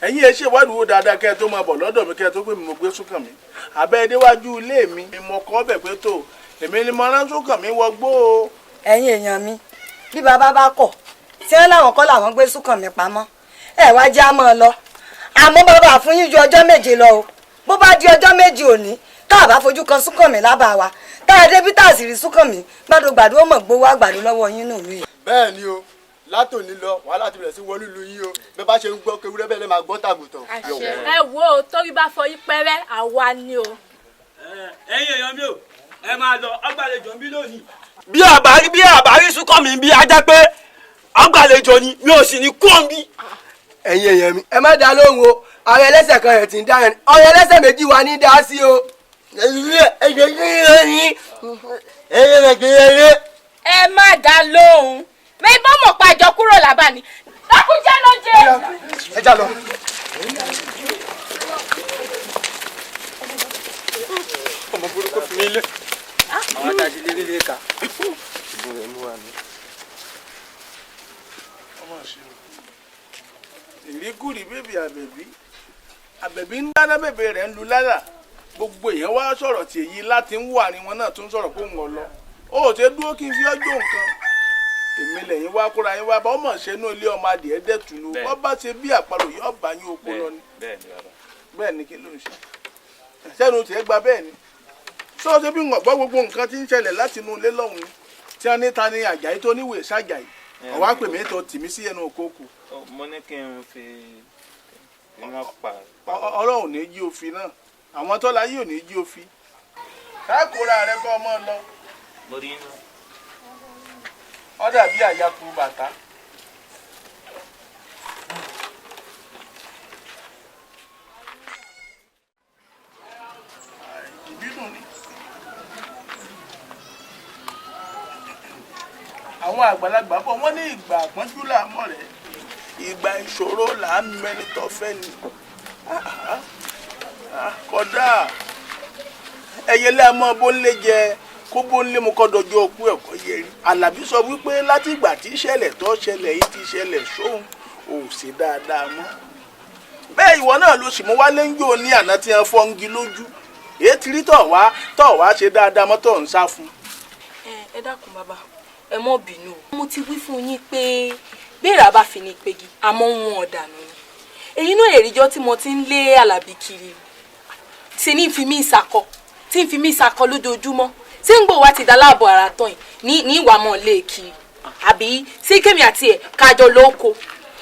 Ẹ̀yin ẹ ṣe ìwádìí wo dáadáa kẹ́ ẹ tó máa bọ̀ lọ́dọ̀ mi, kẹ́ ẹ tó pé mi mo gbé Súnkànmí àbẹ́ ẹ déwájú ilé mi mo kọ́ bẹ̀ pé tó èmi ni mo rán Súnkànmí wọgbó o. Ẹ̀yin èèyàn mi, bí bàbá bá kọ̀ tí wọ́n láwọn kọ́ làwọn gbé Súnkànmí pamọ́, ẹ wá já mọ́ ọ lọ. Àmọ́ bàbá fún yín ju ọjọ́ 7 lọ o. Bó bá di ọjọ́ 7 òní tá a bá fojú kan Súnkànmí lábàá wa, tá a débi tá a sì rí Súnkànmí, gbàdúgbàdú ó mọ̀ gbowó àgbàdo lọ́wọ́ yín nù lù yìí. Bẹ́ẹ̀ ni o, látòní lọ wàhálà ti bẹ̀rẹ̀ sí wọnú ìlú yín o. Bẹ́ẹ̀ bá ṣe ń gbọ́ kewúrẹ́ bẹ́ẹ̀ lè máa gbọ́ tàgùtàn. Ẹ wo, torí bá fọ yín pẹ́rẹ́ àwa ni o. Ẹ̀yin èèyàn mi ò, ẹ máa lọ ọgbàlejò ń bí lónìí. Bí àbárí Súnkànmí bí ajá pé ọgbàlejò ni mi ò sì ní kú òun bí. Ẹ̀yin èèyàn mi, ẹ má dá lóhùn o, àwọn ẹlẹ́sẹ̀ kan rẹ̀ ti ń dá yẹn, ọ̀rẹ́ ẹlẹ́sẹ̀ méjì wa ní dá sí o. Ẹ má dá lóhùn, mẹ́bọ́n mọ̀ pàjọ kúrò lábà ni dákúnjẹ́ ló jẹ́. Ẹ já lọ. Ọmọ burúkú fi mí lé. Àwọn àtàjì lérí lè kà. Ìríkùrí bèbè àbẹ̀bí àbẹ̀bí ń dáná, bèbè rẹ̀ ń lu lára. Gbogbo èèyàn wá sọ̀rọ̀ tí èyí láti ń wà ní wọn náà tún sọ̀rọ̀ pé òun ọ̀lọ́ ó ṣe dúró kí n fi ọjọ́ nǹkan. Èmi lẹ́yìn wá kóra yín wá bá ọmọ ṣe inú ilé ọmọ adìẹ dẹ̀tù ló wọ́n bá ṣe bí àparò yóò bá yín oko lọ ni. Bẹ́ẹ̀ ni, kí ló ń ṣe sẹ́nu tiẹ̀ gba bẹ́ẹ̀ ni sọ ṣe bí wọ́n gbọ́ gbogbo nǹkan tí ń ṣẹlẹ̀ láti inú ilé lọ́hùn-ún tí wọ́n ní ta ni Àjàyí tó níwèé ṣàjàyí ọ̀wá pè mí tó tì mí sí ẹnu òkókù. Mo ní kí n fi iná pa. Ọlọ́run ní jí òfin náà, àwọn tọ́lá yìí ò ní jí òfin. Káàkóra rẹ kọ́ ọmọ lọ. Mo rí iná. Ó dàbí àyàkú bàtà. Ìbínú ni. Àwọn àgbàlagbà bọ̀ wọ́n ní ìgbà àpọ́njú là mọ̀ rẹ̀, ìgbà ìṣòro là ń mẹni tó fẹ́ ni. Kódà ẹyẹlé àmọ́ bó ń lé jẹ kó bó ń lé mu kọ́ dọjọ́ òkú ẹ̀kọ́ yẹ rí. Àlàbí sọ wípé látìgbà tí ìṣẹ̀lẹ̀ tó ṣẹlẹ̀ yìí ti ṣẹlẹ̀ sóhun ò ṣe dáadáa mọ́. Bẹ́ẹ̀ ìwọ náà ló sì mú wálé ń jò ní àná tí wọ́n fọ́ngi lójú. Èyí ti rí tọ̀ wá ṣe dáadáa mọ́ tó ń sá fún. Ẹ dákun bàbá, ẹ mọ́ bínú o. Mo ti wí fún yín pé béèrè bá fi ní pegi àmọ́ wọn ọ̀dànù ni. Èyí náà èrìjọ́ tí mo ti ń lé Àlàbí kiri tí ní fi mí ìsakọ tí ń fi mí ìsakọ lójoojúmọ́ tí ń gbò wá ti daláàbọ̀ ara tán yìí ní ìwà mọ́ lé kiri àbí sí kémi àti ẹ̀ kájọ lóko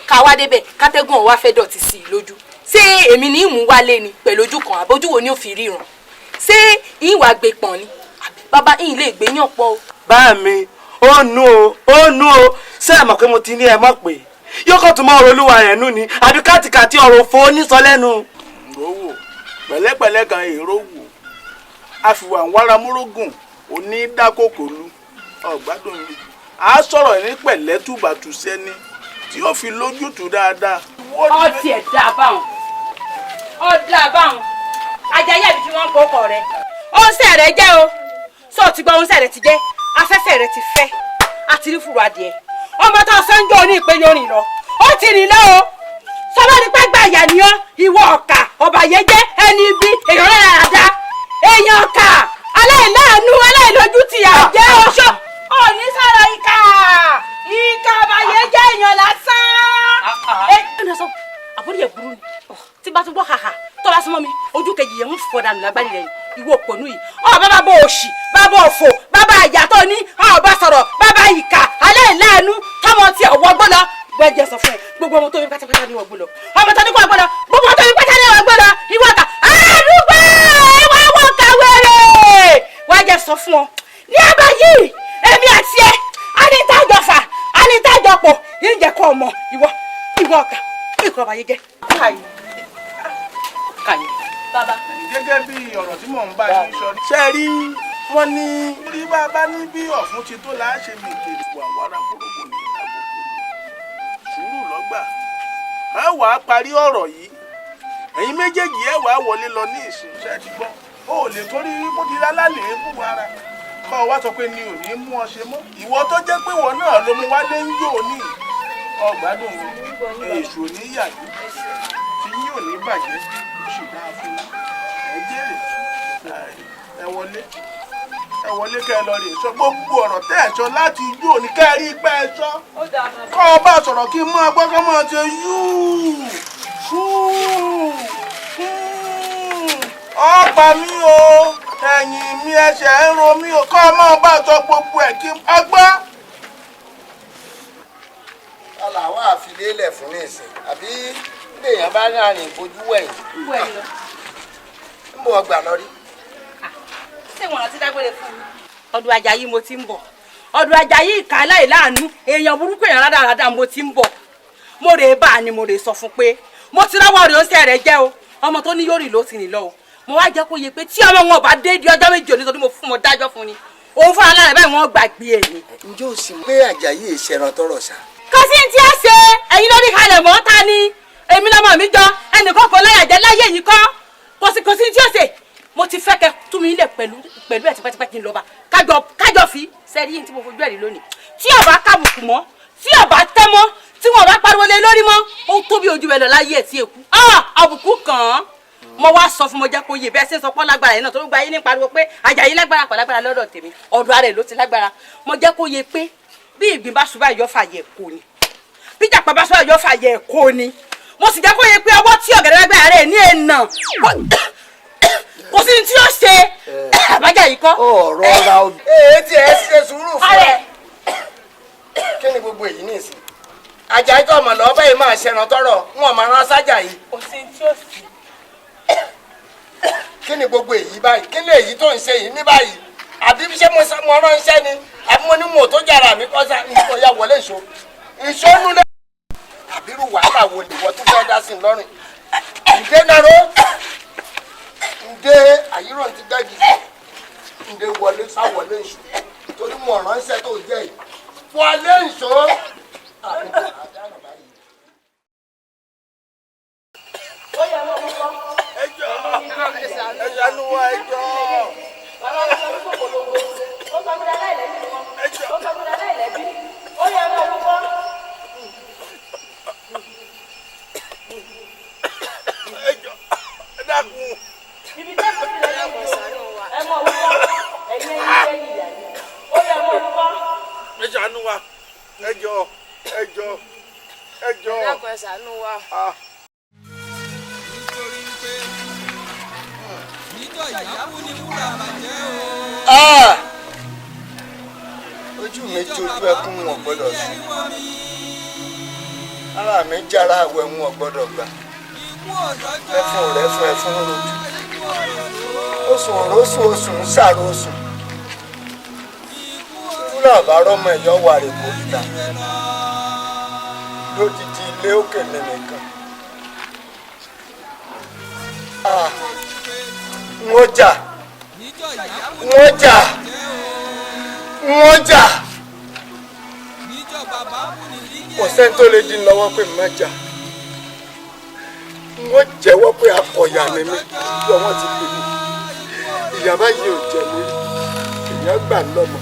ká wá débẹ̀ kátẹ́gùn ọ̀wá fẹ́ dọ̀tí sí i lójú. Ṣé èmi ní ìmú wálé ni pẹ̀lú ojú kan àbójú wo ni ó fi ríran? Ṣé ìwà gbé pọ̀n ni? Bàbá ìyìn lè gbé yàn pọ̀ o. Bá mi ó nu o ṣé ẹ mọ̀ pé mo ti ní ẹ mọ̀ pé yóò kàn tún mọ́ ọ̀rọ̀ olúwa rẹ̀ nù ni àbí kàtìkàtì ọ̀rọ̀ òfò onísọ lẹ́nu. Owó pẹ̀lẹ́pẹ̀lẹ́ kan èrò wò àfìwà ń wára múrógùn òní dákòkò lu ọ̀gbádùn mi à á sọ̀rọ̀ ní pẹ̀lẹ́ tùbàtù sẹ́ni tí ó fi lójútùú dáadáa. Ọtí ẹ̀ dá báwọn ọ̀dà báwọn Àjàyí àbí tí wọ́n ń kókọ̀ rẹ̀ oúnṣẹ́ rẹ̀ jẹ́ o sọ ti gbọ́ oúnṣẹ́ rẹ̀ ti jẹ́ afẹ́fẹ́ rẹ̀ ti fẹ́ àti rí fùrọ̀ adìẹ ọmọ tó sọ́njọ́ ní ìpè yóò rìn lọ ó ti rìn lọ o sọ́wọ́ ní pẹ́gbà ìyá ni ọ́ ìwọ ọ̀kà ọ̀bàyéjẹ́ ẹni ibi èèyàn rẹ̀ ràdá èèyàn ọ̀kà aláìláàánú aláìlójútì àjẹ́ oṣó òní sọ̀rọ̀ ìkà ìkà ọ̀bàyéjẹ́ èèyàn lásán. Ẹ sọ àbúrò yẹn burú ni tí bá tún gbọ́ hàhà tó bá súnmọ́ mi ojú kejì yẹn ń fọ́ dànù lágbárí rẹ̀ ìwọ òpònú yìí ọ bàbá bọ òṣì bàbá òfò bàbá àyà tó ní ọba sọ̀rọ̀ bàbá ìkà aláìláàánú tọmọ tí ọwọ́ gbọ́dọ̀ gbẹ́jẹ sọ fún ẹ gbogbo ọmọ tó ní pátápátá ní ọgbọ́n lọ ọmọ tó ní kó ọgbọ́n lọ gbogbo ọmọ tó ní pátá ní ọgbọ́n lọ ìwọ ọ̀tà àdúgbò ìwọ wọ kàwéré wàá jẹ sọ fún ọ ní abá yìí èmi àti ẹ anítàjọfà anítàjọpọ̀ yìí jẹ kó ọmọ ìwọ ìwọ ọ̀kà ìkọ̀ ọ̀bàyé jẹ. Bàbá. Gẹ́gẹ́ bí ọ̀rọ̀ tí mò ń bá yín sọ. Ṣé rí wọ́n ní rí bàbá ní bí ọ̀fun ti tó láá ṣe mèkè wà wàrà kúròkò ní ìdáàbòbò sùúrù lọ́gbà. Ẹ wàá parí ọ̀rọ̀ yìí ẹ̀yin méjèèjì ẹ wàá wọlé lọ ní ìsìn ṣe ti gbọ́. O ò lè torí bó ti lálàlẹ̀ ébù ara kọ́ ọ wá sọ pé mi ò ní mú ọ ṣe mọ́. Ìwọ tó jẹ́ pé ìwọ náà ló mú wálé ń yò ní ọgbádùn mi èṣù ní yàgbé tí yín ò ní bàjẹ́ ó sì dáa fún yín. Ẹ jèrè ẹ wọlé ẹ wọlé kẹ́ ẹ lọ rè sọ gbogbo ọ̀rọ̀ tẹ́ ẹ sọ láti ijó ní kẹ́ ẹ rí pẹ́ ẹ sọ kọ́ ọ bá sọ̀rọ̀ kí n máa gbọ́ kọ́ máa ṣe yúù fúù ọ̀pá mi o ẹ̀yìn mi ẹsẹ̀ ń ro mi o kọ́ ọ máa bá sọ gbogbo ẹ̀ kí n gbọ́. Aláwọ̀ àfilélẹ̀ fún ní ìsìn àbí léèyàn bá ní àrìn ìbojú wẹ̀yìn. Ń bọ̀ ọgbà lọ rí. Ṣé wọn rántí dágbére fún mi? Ọdún Àjàyí mo ti ń bọ̀. Ọdún Àjàyí ìkà aláìláàánú èèyàn burúkú èèyàn rádaràda mo ti ń bọ̀. Mo rèé bá a ni mo rèé sọ fún pé mo ti ráwọ́ rèé oúnjẹ rẹ̀ jẹ́ o ọmọ tó ní yóò rìn ló ti rìn lọ o. Mo wá jẹ́ kó yẹ pé tí ọmọ wọn ò bá dé di ọjọ́ méjì òní torí mo fún wọn dájọ́ fún ni òun fúnra lára báyìí wọ́n gbàgbé ẹ̀ ni. Ǹjẹ́ o sì pé Àjàyí ìṣẹ̀ràn tọrọ ṣá? Kò sí ní tí a ṣe ẹ̀yin lórí kalẹ̀ mọ́ ta ni èmi lọ́mọ mi jọ ẹnìkan kò láyà jẹ́ láyé yìí kọ́ kò sí tí ó ṣe mo ti fẹ́ kẹ́ tú mi lẹ̀ pẹ̀lú ẹ̀ tipẹ́tipẹ́ kí n lọ bá kájọ fi sẹ́rí yìí tí mo fojú ẹ̀ rí lónìí tí ó bá kábùkù mọ́ tí ó bá tẹ́ mọ́ tí wọ́n bá pariwo lé lórí mọ́ ó tóbi ojú ẹ lọ láyé ẹ̀ tí èkú àbùkù kàn án mo wá sọ fún mo jẹ́ kó yé bẹ́ẹ̀ ṣe ń sọ pọ́ lágbára yẹn náà tó gba yín ní pariwo pé Àjàyí lágbára pọ̀ lágbára lọ́dọ̀ tèmi ọ̀dọ̀ ara ẹ̀ ló ti lágbára mo jẹ́ kó yé pé bí ìgbín bá ṣubú àyọ̀ fàyẹ̀ kò ní bí jàpá bá ṣubú àyọ̀ fàyẹ̀ kò ní mo sì jẹ́ kó yé pé ọwọ́ tí ọ̀gẹ̀dẹ̀ lágbára rẹ̀ ní ẹ̀nà kò sí ní tí ó ṣe àbájá yìí kọ́. Ọ̀rọ̀ ra o. Ee tí ẹ ṣe sùúrù fún ẹ. Kí ni gbogbo èyí ní ìsìn? Àjàyí tó ọmọ lọ́ọ́ báyìí máa ṣẹran tọrọ wọn máa rán sájà yìí. Kò sí ní tí ó ṣe. Kí ni gbogbo èyí báyìí? Kí ni èyí tó ń ṣe yìí ní báyìí? Àbí ṣé mo ránṣẹ́ ni? Àbí mo ní mo tó jàrà mi kọ́ sá nǹkan ya wọlé ìṣó? Ìṣó nulẹ̀. Àbírú wàhálà wo ni ìwọ tó fẹ́ dá sí i lọ́rùn? Ǹdé naró? Ǹdé àyírò ti gbẹ́gi? Ǹdé wọlé sáwọlé ìṣó? Torí mo ránṣẹ́ tó jẹ́ yìí. Wọlé ìṣó! Ẹ ṣàánú wa ẹ jọ̀ọ́. Ẹ jọ̀ọ́. ṣàánú wa, ẹ jọ̀ọ́, ẹ jọ̀ọ́, ẹ jọ̀ọ́. Ẹ dákun, ẹ ṣàánú wa. Ojú mi tí ojú ẹkún wọn gbọ́dọ̀ sùn, ara mi jára àwẹ̀ wọn gbọ́dọ̀ gbà. Ẹfun rẹ fún ẹfun rojú, oṣù òróṣù oṣù ń sàrò oṣù. Túrà bá rọmọ ẹyọ wà rè kó ta lódìdí ilé òkè mi nìkan. N ó jà, n ó jà, n ó jà. Kò sẹ́ni tó lè dín lọ́wọ́ pé má jà. N ó jẹ́wọ́ pé akọ̀yà ni mí bí wọ́n ti pè mí. Ìyá báyìí ò jẹ mí, èèyàn gbà lọ́mọ,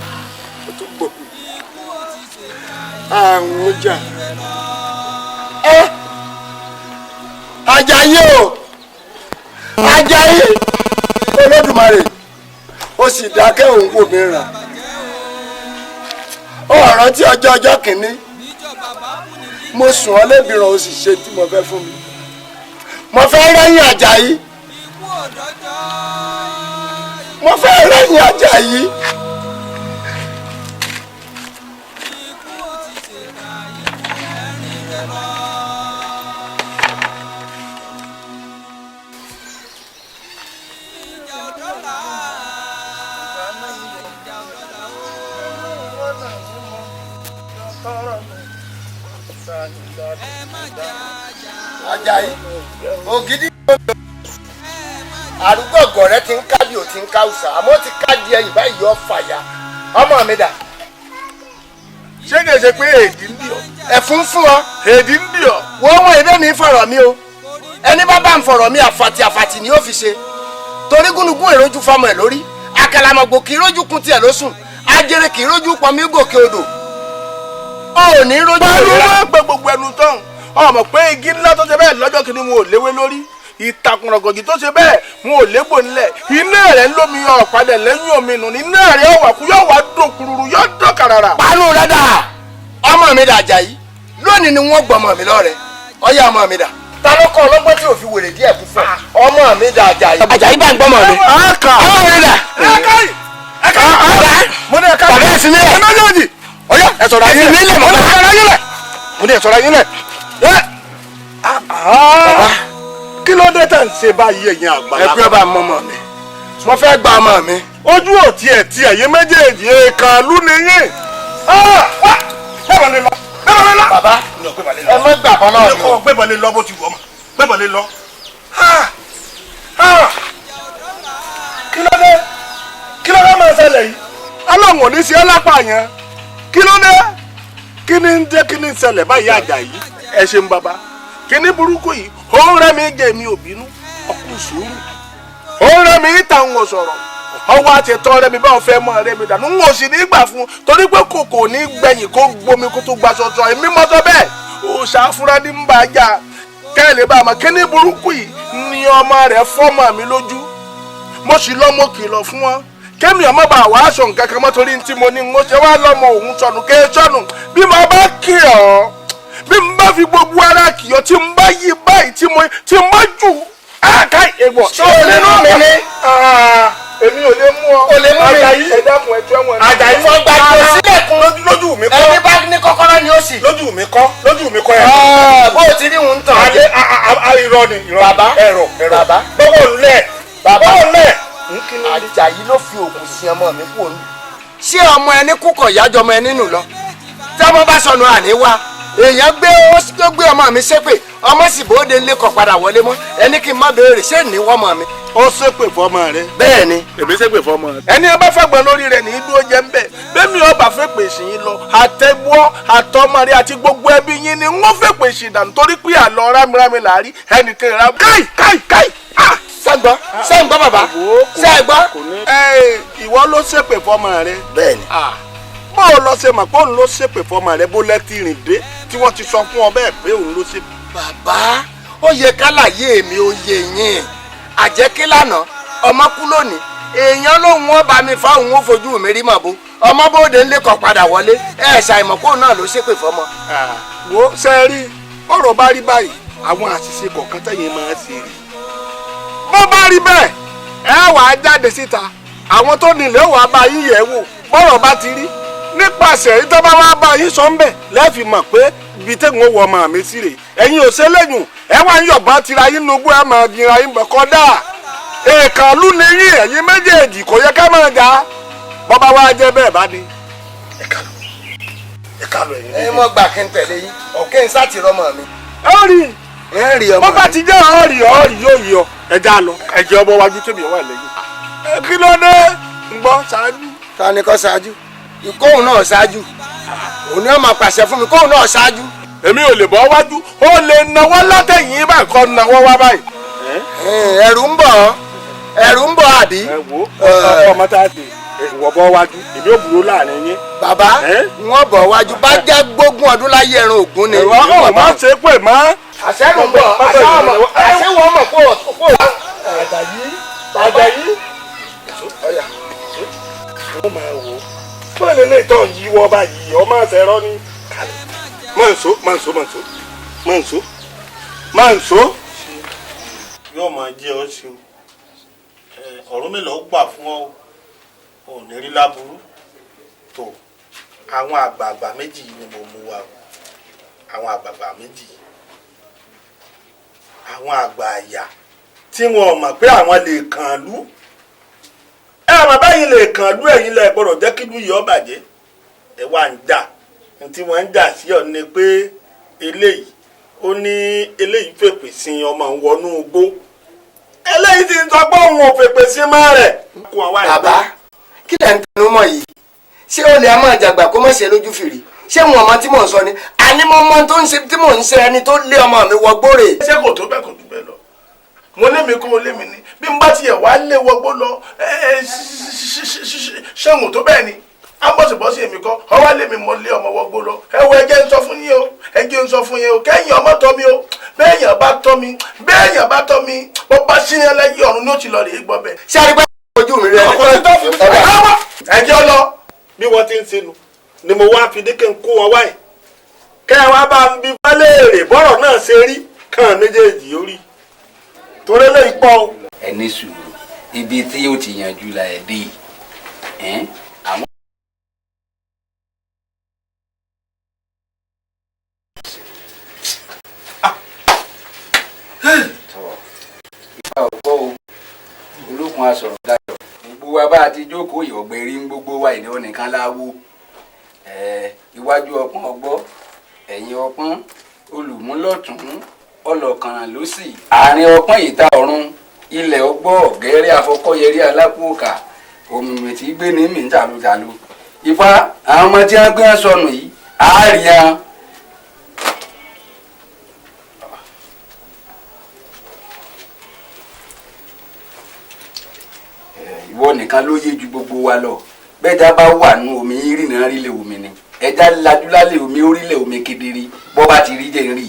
ó tún gbòmí. Àrùn ó jà. Ẹ Àjàyí o, Àjàyí Olódùmarè, ó sì dákẹ́ òun wò mí ràn. Ó rántí ọjọ́ ọjọ́ kìíní mo sùn ọ́ lébìrán, ó sì ṣe tí mo fẹ́ fún mi. Mo fẹ́ rẹ́yìn Àjàyí, mo fẹ́ rẹ́yìn Àjàyí. Àjàyí ògidì àrùgbọ̀ gọ̀rẹ́ ti ń kábí ò ti ń káwùsà, àmọ́ ó ti kádi ẹyìn báyìí yọ fàyà. Ọmọ mi dà. Ṣé kìí ṣe pé èdè ń dì ọ́? Ẹ̀fún fún ọ. Èdè ń dì ọ́. Wọ́n wọ́n ebé mi fọ̀rọ̀ mi o. Ẹni bá bá ń fọ̀rọ̀ mi àfàtì àfàtì ni ó fi ṣe. Torí gúnugún èròjú fọmọ ẹ̀ lórí. Àkàlàmọ̀gbò kì í rójú kun tiẹ̀ lóṣùn. Ajere kì í rójú pọnmi gòkè odò. O ò ní rójú. Pẹ̀lú wọn gbẹ gbogbo ẹnu tán. Ọmọ pé igi ńlá tó ṣe bẹ́ẹ̀ lọ́jọ́ kìíní wọn ò léwé lórí. Ìtàkùn rọ̀gọ̀jì tó ṣe bẹ́ẹ̀ wọn ò légbò nílẹ̀. Iná rẹ̀ ń lómi ọ̀padà lẹ́yìn omi nù ní iná rẹ̀ ọ̀wà kú yóò wá dùn kúrúrú yóò dùn kàràrà. Panu rẹ dà, ọmọ mi dà Àjàyí. Lónìí ni wọ́n gbọ́ ọmọ mi lọ́rẹ̀. Ọyá ọmọ mi dà. Ta ló kọ́ ọlọ́gbọ́n tí ò fi wèrè díẹ̀ kú fún ẹ? Ọmọ mi dà Àjàyí. Àjàyí bá ń gbọ́ ọmọ mi. Ọmọ mi dà. Mo ní ẹ̀ka. Bàbá ẹ̀sìn mi lẹ̀. Ẹ méjèèjì. Ọyá ẹ sọ̀rọ̀ ayé lẹ̀. Mo ní ẹ sọ̀rọ̀ ayé lẹ̀. Mo ní ẹ sọ̀rọ̀ ayé lẹ̀. Kí ló dé tẹ̀ ń ṣe báyìí ẹ̀yin àgbàlagbà? Ẹ pé ọba mọ ọmọ mi. Mo fẹ́ gba ọmọ mi. Ojú ò tiẹ̀ tiẹ̀ yín méjèèjì èèkàn lú ni yín. Bẹ́ẹ̀ lè lọ. Bẹ́ẹ̀ lè lọ. Bàbá ẹ má gbà bọ́ náà mi. Gbẹ́bọ̀ lè lọ bó ti wọ̀ mọ́. Gbẹ́bọ̀ lè lọ. Kí ló dé? Kí ló dé máa ṣẹlẹ̀ yìí? Ọlọ́run ò ní ṣe é lápá yẹn. Kí ló dé? Kí ni ń jẹ́ kí ni ń ṣẹlẹ̀ báyìí Àjàyí? Ẹ ṣeun bàbá. Kí ni burúkú yìí? Ó ń rẹ́ mi jẹ́ mi ò bínú. Ọkùnrin sùúrù. Ó ń rẹ́ mi ìta ń wò sọ̀rọ̀. Ọwọ́ àti ẹ̀tọ́ rẹ̀ mi báwọn fẹ́ mọ́ rẹ̀ mi dànù. N ò sì ní gbà fún un torí pé kòkò ní gbẹ̀yìn kó gbomi kó tó gba ṣọṣọ. Èmi mọ́tọ́ bẹ́ẹ̀. Òòṣà afúrá ní ń bá a jà. Kẹ́lẹ́ bá a mọ̀ kí ni burúkú yìí ni ọmọ rẹ̀ fọ́mọ mi lójú. Mo sì lọ́mọ kìlọ̀ fún wọn. Kémi ọmọ bá wàá aṣọ nǹkan kan mọ́ torí tí mo ní n ó ṣe wá lọ́mọ òun sọnù ké sọnù. Bí mo bá kì ọ́, bí mo bá fi gbogbo ara kì ọ́, tí mo bá yí báyìí tí mo jù áká èèwọ̀. Ṣé o nínú mi ni? Èmi ò lè mú ọ. O lè mú mi. Àjàyí ẹ dákun ẹ tú ẹ̀wọ̀n. Àjàyí fọ́ gba ìgò sílẹ̀kùn. Lójú mi kọ́. Ẹni bá ní kọ́kọ́rọ́ ni ó sì. Lójú mi kọ́. Lójú mi kọ́ ẹ. Bó o ti rí òun tàn. Adé irọ́ ni irọ́. Bàbá ẹ̀rọ ẹ̀rọ. Bàbá. Gbọ́wọ́ ńlẹ̀. Bàbá Gbọ́wọ́ ńlẹ̀. Àjàyí ló fi òògùn sin ọmọ mi kú òun. Ṣé ọmọ ẹni kúkọ̀ ìyájọ́ ọmọ ẹni nù lọ? Tí ọmọ bá sọnù àní wá. Èèyàn gbé ó gbé ọmọ mi ṣépè, ọmọ sì bóde lẹ́kọ̀ọ́ padà wọlé mọ́. Ẹni kí n má béèrè ṣé ní wọ́n mọ̀ mi. Ó ṣépè fọmọ rẹ. Bẹ́ẹ̀ ni. Èmi ṣépè fọmọ rẹ. Ẹni ọba fàgbọ́n lórí rẹ̀ ní dúró jẹ́ ń bẹ̀. Bẹ́ẹ̀mi ọba fẹ́ pèsè yín lọ. Àtẹ̀gbọ́ àtọmọ rẹ àti gbogbo ẹbí yín ni wọ́n fẹ́ pèsè dànù torí pé àlọ́ rámirámi là á rí ẹnìkan ìra. Káì káì káì. Sẹ́ǹgbọ́ sẹ́ǹgbọ́ bàbá sẹ́ǹgbọ́. Ẹ ìwọ ló ṣépè fọmọ rẹ. Bẹ́ẹ̀ ni. Bó o lọ ṣe mọ̀ pé òun ló ṣépè fọmọ rẹ bó lẹ́tì rìn dé tí wọ́n ti sọ fún ọ bẹ́ẹ̀ pé òun ló ṣépè. Bàbá ó yẹ kálàyé mi ó yé yín. Àjẹkí lánàá ọmọ kú lónìí Èèyàn lòun wọn bá mi fa òun ó fojú mi rí màbo. Ọmọ bóde ńlẹ kọ padà wọlé. Ẹ ṣàìmọ̀ kóun náà ló ṣépè fọmọ. Wo ṣe rí ọ̀rọ̀ bá rí báyìí, àwọn àṣìṣe kọ̀ọ̀kan tẹ̀yìn máa ń ṣe rí. Bó bá rí bẹ́ẹ̀, ẹ wà á jáde síta. Àwọn tó nílẹ̀ wà á bá yín yẹ̀ wò bọ́rọ̀ bá ti rí. Nípasẹ̀ ìjọba wa bá yín sọ ń bẹ̀ lẹ́ẹ̀fì mọ̀ pé ibi tẹ́gun ó wọ ọmọ mi sí rè. Ẹ̀yin ò ṣe lẹ́yìn, ẹ wá ń yọ̀bọ̀n tira yín nugú ẹ máa yinra yín bọ̀ kọ́dà. Èèkàn lú ni yín, ẹ̀yin méjèèjì kò yẹ ká máa jà. Bọ́bá wa jẹ́ bẹ́ẹ̀ bá ní. Ẹ ká lọ ẹ̀yin. Ẹ mọ̀ gbà kí n tẹ̀lé yín, ọ̀kẹ́ ń sá ti rọmọ mi. Ẹ rí ẹ rí ọmọ bó bá ti jẹ́ ọ̀rì ọ̀rì yóò yọ. Ẹ já lọ, ẹ jẹ́ ọmọ wájú tèmi wà lẹ́yìn. Kí ló dé? Ń gbọ́ ṣáájú. Ta ni kó ṣáájú? Kóun náà ṣáájú. Òun ni ó máa pàṣẹ fún mi kóun náà ṣáájú. Èmi ò lè bọ́ wájú, ó lè nawọ́ látẹ̀yìn báyìí kọ́ nawọ́ wá báyìí. Ẹ̀rù ń bọ̀, ẹ̀rù ń bọ̀ àbí. Ẹ wo ọmọ tá a ti ìwọ bọ́ wájú, èmi ò burú láàrin yín. Bàbá, wọ́n bọ̀ wájú bá já gbógun ọdún láyé ẹran ògún ni. Ìwọ ọ̀ má ṣe pè mọ́. Àṣẹ́rù ń bọ̀, àṣẹ́wọ̀ ọmọ kó o. Àjàyí, Àjàyí. Ọ̀yà, wọ́n máa wò ó. Bọ́ọ̀lù lè tọ̀ yíwọ́ báyìí, ọmọ àṣẹrọ́ ni. Máa ń so, máa ń so, máa ń so, máa ń so, máa ń so. Yóò máa jẹ́ ọ sí o. Ọ̀rúnmìlà ó gbà fún ọ, ò ní rí láburú. Tó àwọn àgbààgbà méjì ni mo mú wa o. Àwọn àgbààgbà méjì, àwọn àgbà àyà tí wọn ò mọ̀ pé àwọn lè kàn lú. Ẹ àmọ́ báyìí lè kàn lú, ẹ̀yin lẹ gbọ́dọ̀ jẹ́ kí lú yìí ó bàjẹ́. Ẹ wá ń jà. Ní tí wọ́n ń jà sí ọ ni pé eléyìí ó ní eléyìí fèpè sí ọmọ òun wọnú igbó. Eléyìí ti ń sọ pé òun ò fèpè sí mọ́ rẹ̀. Bàbá, kí lẹ̀ ń tẹnu mọ́ yìí? Ṣé ó lè máa jàgbà kó má ṣe lójú fìrí? Ṣé wọn ọmọ tí mò ń sọ ni? Àní mo mọ tó ń ṣe tí mò ń ṣe ẹni tó lé ọmọ mi wọgbó rè. Ṣé kò tó bẹ́ẹ̀ kò jù bẹ́ẹ̀ lọ? Mo lé mi kó o lé mi ni. Bí n bá tiẹ̀ wá lé wọgbó lọ, ṣé n ò tó bẹ́ẹ̀ ni? A bọ̀sibọ́sí èmi kọ́, ọwọ́ lé mi mo lé ọmọ wọgbó lọ. Ẹ wo ẹ jẹ́ ń sọ fún yín o, ẹ jẹ́ ń sọ fún yín o, kẹ́yìn ọmọ tọ́ mi o, bẹ́ẹ̀yàn bá tọ́ mi, bẹ́ẹ̀yàn bá tọ́ mi, bó bá sí ní ẹlẹ́yìí ọ̀run ní ó ti lọ rèé gbọ́ bẹ́ẹ̀. Ṣé a rí pé ojú mi rẹ? Ọkùnrin tó fi ẹ jẹ́ lọ. Bí wọ́n ti ń sinú ni mo wá fi díkẹ́ ń kó wọn wáyé. Kẹ́ ẹ wá bá ń bi fálẹ́ẹ̀rẹ̀ bọ́rọ̀ náà ṣe rí kàn méjèèjì ó rí. Torí lè pọ̀ o. Ẹ ní sùúrù, ibi tí ó ti yanjú la ẹ dé yìí. Àwọn. Ìfà ọ̀pọ̀ o, olókun asọ̀rọ̀ dayọ̀. Gbogbo wa bá a ti jókòó ìọ̀gbẹ́rí ń gbogbo wa ìní ọ̀nìkan láwo. Iwájú ọpọ́n ọgbọ́, ẹ̀yìn ọpọ́n, olùmúlọ̀tún, ọlọ́kànràn lósì. Àárín ọpọ́n ìta ọ̀run, ilẹ̀ ọgbọ́ ọ̀gẹ́rẹ́ afọkọ́yẹrí alákòókà, òmìnir tí gbé ní mí tàlótàló. Ifá, àwọn ọmọ tí wọ́n gbé ń sọnù yìí, àárín. Ìwọ nìkan ló yé ju gbogbo wa lọ. Bẹ́ẹ̀dá bá wà nù omi ìrìnà rílẹ̀ omi ni. Ẹja lajúlálẹ̀ omi orílẹ̀ omi kedere bọ́ bá ti rí jẹ́ ń rí.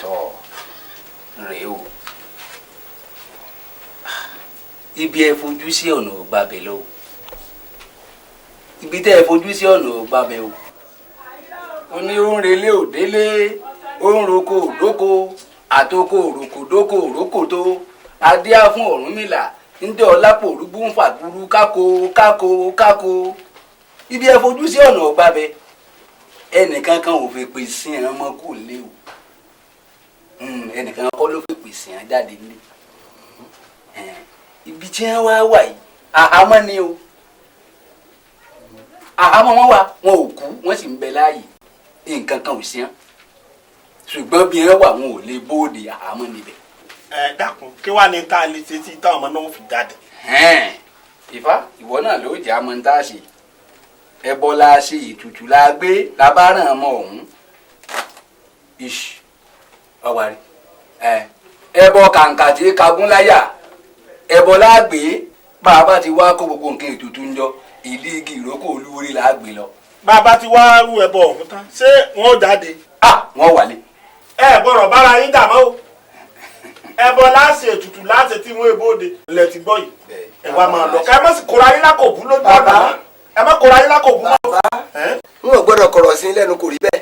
Tọ́ rèé o. Ibi ẹ fojú sí ọ̀nà ò gbàbẹ̀ lọ o. Ibi tẹ́ ẹ fojú sí ọ̀nà ò gbàbẹ̀ o. Ó ní ó ń relé òdélé, ó ń roko òdóko, àtoko òròkòdóko òrókòtó, adíá fún Ọ̀rúnmìlà, ńdẹ́ ọ̀lápò òrúgbó ń fàgbúrú kákó kákó kákó. Ibi ẹ fojú sí ọ̀nà ò gbàbẹ̀. Ẹnìkan kan ò fèpè sí ẹ̀ ọmọ kò lé o. Ẹnìkan kọ́ ló fèpè sí ẹ̀ jáde nílé. Ibi tí wọ́n wá wà yìí, àhámọ́ ni o. Àhámọ́ wọn wà, wọn ò kú, wọ́n sì ń bẹ láàyè. Nǹkan kan ò sí hàn. Ṣùgbọ́n bí wọ́n wà, wọn ò lè bóde àhámọ́ níbẹ̀. Ẹ dákun, kí wàá ní tá a lè ṣe tí táwọn ọmọ náà fi jáde. Ifá, ìwọ náà ló jẹ́ àmọ́ tá a ṣe. Ẹbọ la ṣe, ètùtù la gbé, la bá ràn ọmọ ọ̀hún. Ish, ọ̀wárí. Ẹbọ kàǹkà tí kagún láyà. Ẹbọ la gbé, bá a bá ti wá kó gbogbo nǹkan ètùtù ń jọ, ìlú igi ìrókò olúwere la gbé lọ. Bá a bá ti wá rú ẹbọ ọ̀hún tán, ṣé wọn ò jáde? Wọ́n wálé. Ẹ gbọ́dọ̀ bára yín dà mọ́ o. Ẹbọ láṣẹ, ètùtù láṣẹ tí wọn èbóde ilẹ̀ ti gbọ́ yìí. Ẹ wá máa lọ, ẹ má sì kóra yín lákòbú lójú ọ̀nà, ẹ má kóra yín lákòbú mọ́. N ò gbọ́dọ̀ kọ̀rọ̀ sí lẹ́nu, kò rí bẹ́ẹ̀,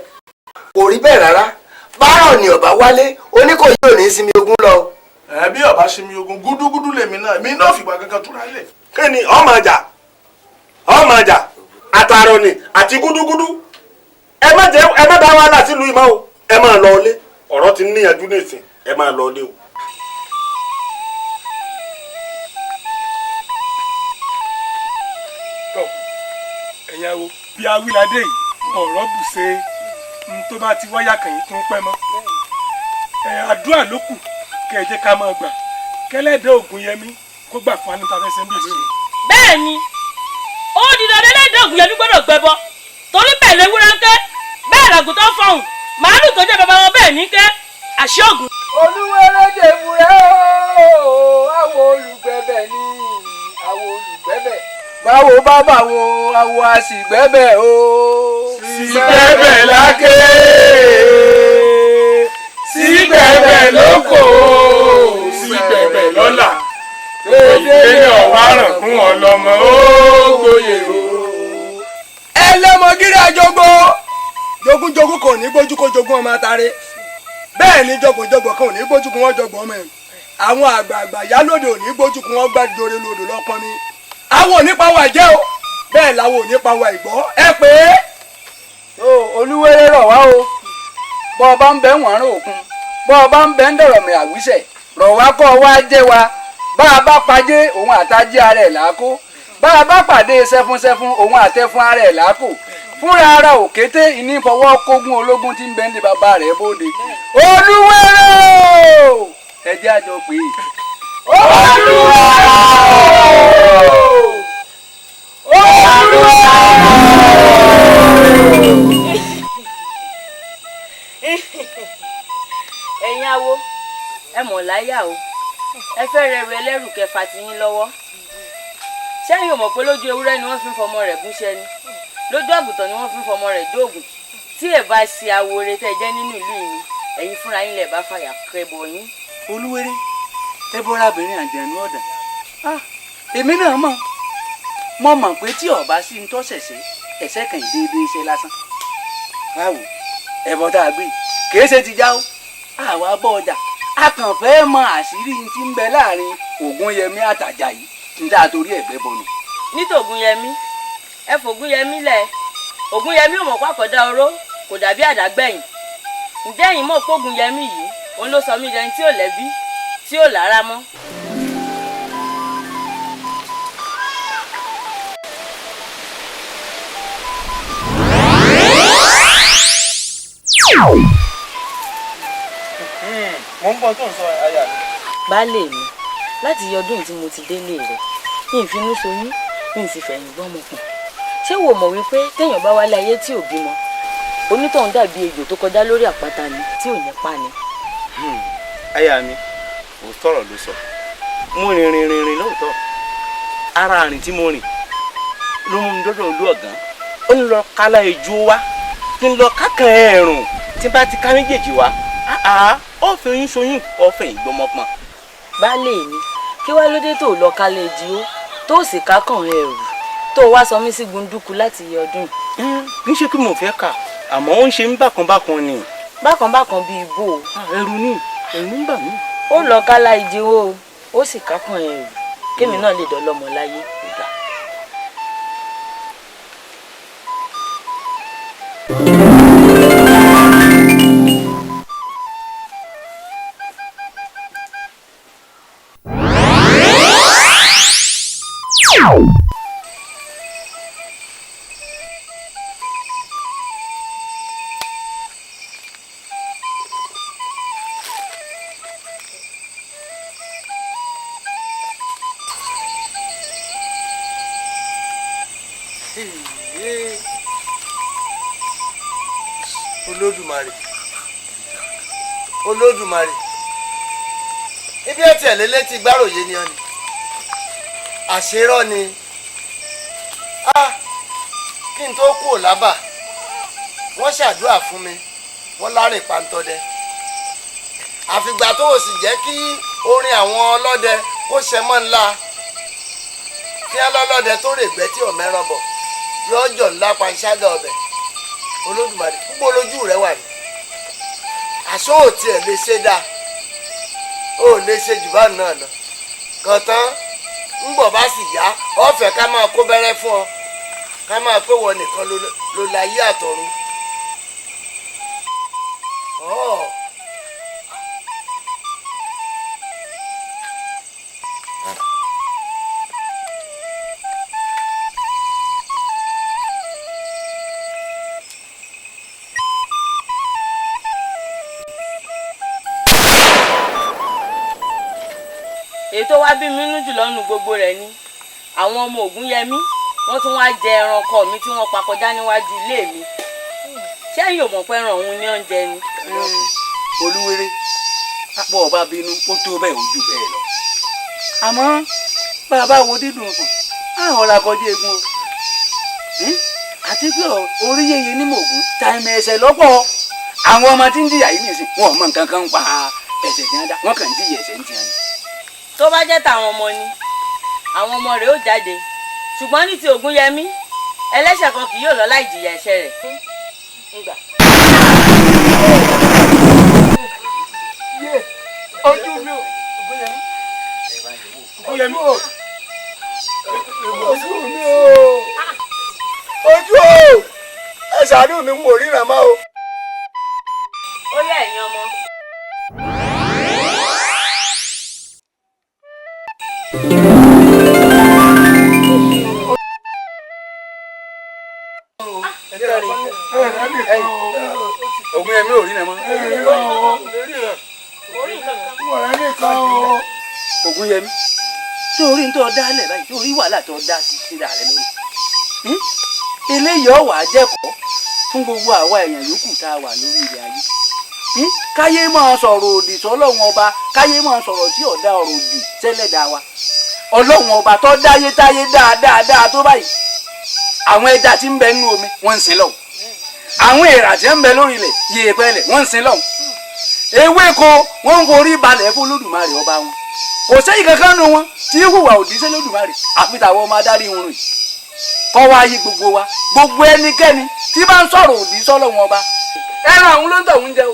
kò rí bẹ́ẹ̀ rárá. Bárọ̀ ni ọba wálé oníkòyí ò ní sinmi ogun lọ. Ẹ bí ọba sinmi ogun, gúdúgúdú lèmi náà, èmi náà fìgbà kankan túra lẹ. Kí ni ọmọ ọjà, ọmọ ọjà àtàrọ ni àti gúdúgúdú? Ẹ má jẹ, ẹ má dá wàhálà sílùú ìmọ̀ o. Ẹ máa lọ ilé, ọ̀rọ̀ ti níyànjú nísìn, ẹ máa lọ ilé o. Tọ ẹ̀yin awo, bí awíládé yìí ọ̀rọ̀ bù ṣe n tó bá ti wáyà kàn yín tó ń pẹ́ mọ́ ẹ. Àdúrà ló kù kẹ́ ẹ jẹ́ ká máa gbà kẹ́lẹ́dẹ́ Ògúnyẹmí kó gbà fún anúta fẹsẹ̀ ń bì lónìí. Bẹ́ẹ̀ ni, ó di dandan, lẹ́dẹ̀ Ògúnyẹmí gbọ́dọ̀ gbẹbọ, torí bẹ́ẹ̀ lewúrẹ́ ń ké, bẹ́ẹ̀ làgùntàn fọhùn, màálù tó jẹ́ bàbá wọn bẹ́ẹ̀ ní ké àṣẹ Ògùn. Olúwẹ̀rẹ̀ dèbúrẹ́ ooo, àwọ̀ olùgbẹ̀bẹ̀ ni, àwọ̀ olùgbẹ̀bẹ̀. Báwo bá báwo, àwọ̀ àsìgbẹ́bẹ̀ o. Sígbẹ́bẹ̀ láké, sígbẹ́bẹ̀ lóko, sígbẹ́bẹ̀ lọ́la, ìdílé ọ̀wárán fún ọlọ́mọ ó gbóyè o. Ẹlẹ́mọ̀gírí àjọgbó, jogunjogun kò ní gbójú kó jogún ọmọ atare, bẹ́ẹ̀ ni jọgbọ̀njọgbọ̀n kan ò ní gbójú kó wọ́n jọgbọ̀n ọmọ ẹ̀. Àwọn àgbààgbà yálòdì ò ní gbójú kó wọ́n gbàdúró lodò lọ́pọ́n mi. Àwọn ò ní pa wà jẹ́ o, bẹ́ẹ̀ làwọn ò ní pa wà ìgbọ́ ẹ pé. Olúwẹ̀rẹ̀ rọ̀ wá o, bọ́ ọ bá ń bẹ́ wọ̀n rún òkun, bọ́ ọ bá ń bẹ́ ń dọ̀rọ̀ mi àwísẹ̀ rọ̀ wá kọ́ wá jẹ́ wa. Bá a bá pàdé òun àtàjẹ́ ara ẹ̀ làákó, bá a bá pàdé sẹ́fúnsẹ́fún òun àtẹ́fún ara ẹ̀ làákò, fúnra ara òkété ìní fọwọ́ kógún ológun tí ń bẹ́ ń lé bàbá rẹ̀ bóde. Olúwẹ̀rẹ̀ o, ẹ jẹ́ àjọ pé. Olúwẹ̀rẹ̀ o, Olúwẹ̀rẹ̀. Ẹ̀yin awo, ẹ mọ̀ láyà o, ẹ fẹ́ rẹrù ẹlẹ́rù kẹfà tí yín lọ́wọ́. Sẹ́yìn ò mọ̀ pé lójú ewúrẹ́ ni wọ́n fi ń fọmọ rẹ̀ gúnṣẹ́ ni, lójú àgùntàn ni wọ́n fi ń fọmọ rẹ̀ dóògùn. Tí ẹ bá ṣe awore tẹ́ ẹ jẹ́ nínú ìlú yìí, ẹ̀yin fúnra yín lẹ̀ bá fàyà kẹbọ yín. Olúwẹ̀rẹ̀, ẹ bọ́ra obìnrin àjẹnú ọ̀dà. Èmi náà mọ̀, mo mọ̀ pé tí ọba sí ń tọ́sẹ̀sẹ̀ ẹ̀sẹ̀ kan ìdéédéé ṣe lásán. Báwo ẹ̀bọ tá a gbé kìí ṣe ti já o, àwa bọ́ ọjà, a kàn fẹ́ mọ àṣírí tí ń bẹ láàrin Ògúnyẹmí àtàjà yìí ń dá torí ẹ̀gbẹ́ bọnu. Ní tògúnyẹmí, ẹ fògúnyẹmí lẹ. Ògúnyẹmí ò mọ̀ pàkọ́dá oró kò dàbí àdágbẹ̀yìn. Ǹjẹ́ ẹ̀yin mọ̀ pé Ògúnyẹmí yìí òun ló sọ mí dẹni tí ò lẹ́bí, tí ò lára mọ́? Mo ń bọ́ tó ń sọ, aya mi. Baálé mi, láti yọ ọdún yìí tí mo ti délé rẹ̀, mi ì finú soyún, mi ì sì fẹ̀yìn gbọ́mọ pọ̀n. Ṣé wo mọ̀ wípé téèyàn bá wálé ayé tí ò bímọ, onítọ̀hún dàbí ejò tó kọjá lórí àpáta ni tí ò ní pa ni? Aya mi, òótọ́ ọ̀rọ̀ ló sọ. Mo rìn rìn rìn rìn lóòótọ́. Ara àrìn tí mo rìn ló mú mi dọ́dọ̀ olú ọ̀gán. Ó ní lọ kálá ejò wá, kí n lọ kákan ẹ̀rùn, tí n bá ti ká méjèèjì wá, ó fi oyún ṣoyún, ó fẹ̀yìn gbọ́mọ pọ̀n. Baálé mi, kí wá lóde tó lọ kálẹ̀ ejì ó tó sì kákàn ẹrù tó wá sọ mí sí gbunduku láti yẹ ọdún yìí? Kì í ṣe kí mo fẹ́ kà, àmọ́ ó ń ṣe mí bákan bákan ni. Bákan bákan bíi ibo o? Ẹ̀rù ni, ẹ̀rù ń bà mí. Ó lọ kálá ìjì ó, ó sì kákàn ẹrù, kémi náà lè dọ́lọ́mọ láyé. Olódùmarè, Olódùmarè, ibi ẹ tiẹ̀ lélẹ́ ti gbáròyé ni ọ ni àṣerọ́ ni a kí n tó kú ò lábà, wọ́n ṣàdúrà fún mi, wọ́n lárìn pàǹtọ́dẹ. Àfìgbà tó o sì jẹ́ kí orin àwọn ọlọ́dẹ kó ṣe mọ́ ńlá kí á lọ́lọ́dẹ tó rè gbẹ́ tí ò mẹ́ràn bọ̀ lọ́jọ́ ńlá panṣágà ọbẹ̀. Olódùmarè, púpọ̀ lójú rẹ wà ní àṣọ ò tiẹ̀ lè ṣe dáa, ó lè ṣe jù bá náà lọ kàn tán. Ń bọ̀ bá sì yá ọ̀fẹ́ ká máa kó bẹ́rẹ́ fún ọ, ká máa pé wọ nìkan ló láyé àtọ̀run. Èyí tó wá bí mi nínú jùlọ nínú gbogbo rẹ̀ ni àwọn ọmọ Ògúnyẹmí, wọ́n tún wá jẹ ẹranko mi tí wọ́n pa kọjá níwájú ilé mi. Sẹ́yìn ò mọ̀ pé ẹran òun ní oúnjẹ ni. Olúwere, bọ́ ọba bínú ó tó bẹ́ẹ̀, ó jù bẹ́ẹ̀ lọ. Àmọ́ bàbá wo dídùn fún àwọn ọ̀rọ̀ akọjú egun o, àti pé orí yeye ní mògùn ta ẹ̀mẹ̀ ẹ̀sẹ̀ lọ́pọ̀. Àwọn ọmọ tí ń jìyà yìí nìsín, wọn ò mọ nǹkan kan pa ẹ̀ṣẹ̀ tí wọ́n dá, wọ́n kàn ń jìyà ẹ̀ṣẹ̀ ń tiẹ̀ ni. Tó bá jẹ́ tàwọn ọmọ ni, àwọn ọmọ rẹ̀ ó jáde, ṣùgbọ́n ní ti Ògúnyẹmí, ẹlẹ́ṣẹ̀ kan kì yóò lọ láì jìyà ẹ̀ṣẹ̀ rẹ̀. Ngbà. Ojú mi o. Ògúnyẹmí. Ojú mi o. Ojú o. Ẹ ṣàánú mi, n ò ríran mọ́ o. Ó yá, ẹ̀yin ọmọ. Ògúnyẹmí ò rí nà mọ́. Ògúnyẹmí, tí orí ń tọ́ dálẹ̀ báyìí, tí orí wàhálà tó dá sí síra rẹ lórí eléyìí ọ̀wà jẹ́kọ̀ọ́ fún gbogbo àwa èèyàn yòókù tá a wà lórí ilẹ̀ ayé. Káyé máa sọ̀rọ̀ òdì sọ́lọ́run ọba, káyé máa sọ̀rọ̀ tí ọ̀dà ọ̀rọ̀ òdì sẹ́lẹ̀dá wa ọlọ́run ọba tó dáyé táyé dáadáa tó báyìí. Àwọn ẹja tí ń bẹ nínú omi wọ́n ń sin lọ́hùn, àwọn èèrà tí ń bẹ lórí ilẹ̀ yèèpẹ̀ lẹ̀ wọ́n ń sin lọ́hùn, ewéko wọ́n ń forí balẹ̀ fún Olódùmarè ọba wọn. Kò sẹ́yìn kankan nu wọn tí í hùwà òdì sí Olódùmarè àfi tàwọn ọmọ adarí wọn rìn kọ́ wá yí gbogbo wa. Gbogbo ẹnikẹ́ni tí bá ń sọ̀rọ̀ òdì sọ́lọ́run ọba, ẹran ọ̀hún ló ń tọ̀hún jẹ o,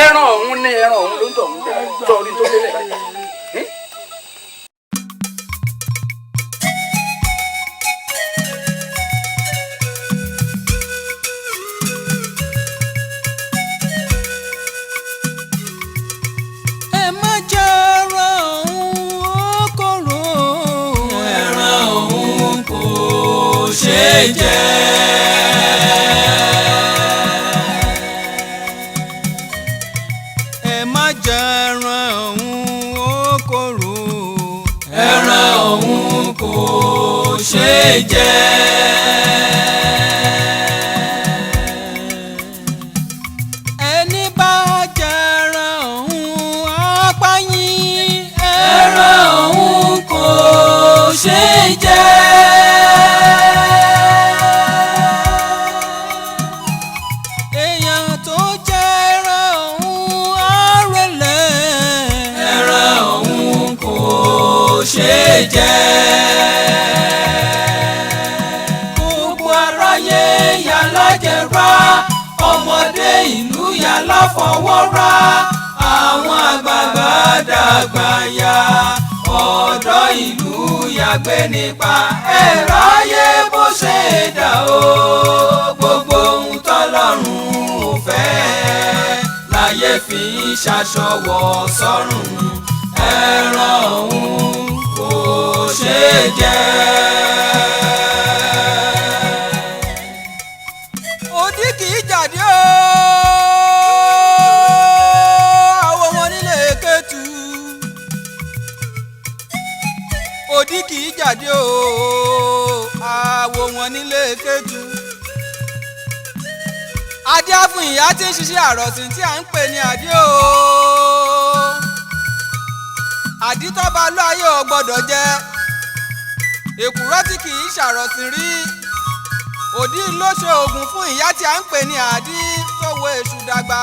ẹran ọ̀hún ní ẹran ọ̀hún ló ń tọ̀hún jẹ sọ̀rí tó délẹ̀ báyìí. Ẹ má jẹ ẹran ọ̀hún, ó korò. Ẹran ọ̀hún kò ṣeé jẹ. Ẹ má jẹ ẹran ọ̀hún, ó korò. Ẹran ọ̀hún kò ṣeé jẹ. Ẹni bá jẹ ẹran ọ̀hún á pa yín. Ẹran ọ̀hún kò ṣeé jẹ. Èèyàn tó jẹ ẹran ọ̀hún á relẹ̀. Ẹran ọ̀hún kò ṣeé jẹ. Gbogbo aráyé yàlájẹrà, ọmọdé ìlú yàlá fọwọ́rá, àwọn àgbààgbà dàgbà ya, ọ̀dọ́ ìlú yàgbé nípa ẹ̀rọ ayé bó ṣe dà o. Gbogbo ohun tọ́lọ́run ò fẹ́ láyé fi ń ṣaṣọwọ́ sọ́run, ẹran ọ̀hún kò ṣeé jẹ. Òdì kì í jáde o, àwọn wọn nílé Kétu. Òdì kì í jáde o, àwọn wọn nílé Kétu. Adé fún ìyá tí ń ṣiṣẹ́ àròsìn tí à ń pè ní adé o. Àdítọ́ba ló ayé ò gbọ́dọ̀ jẹ. Èkùrọ́ tí kì í ṣàròsìn rí. Òdí ló ṣe oògùn fún ìyá tí a ń pè ní àdí tó wo èṣù dàgbà.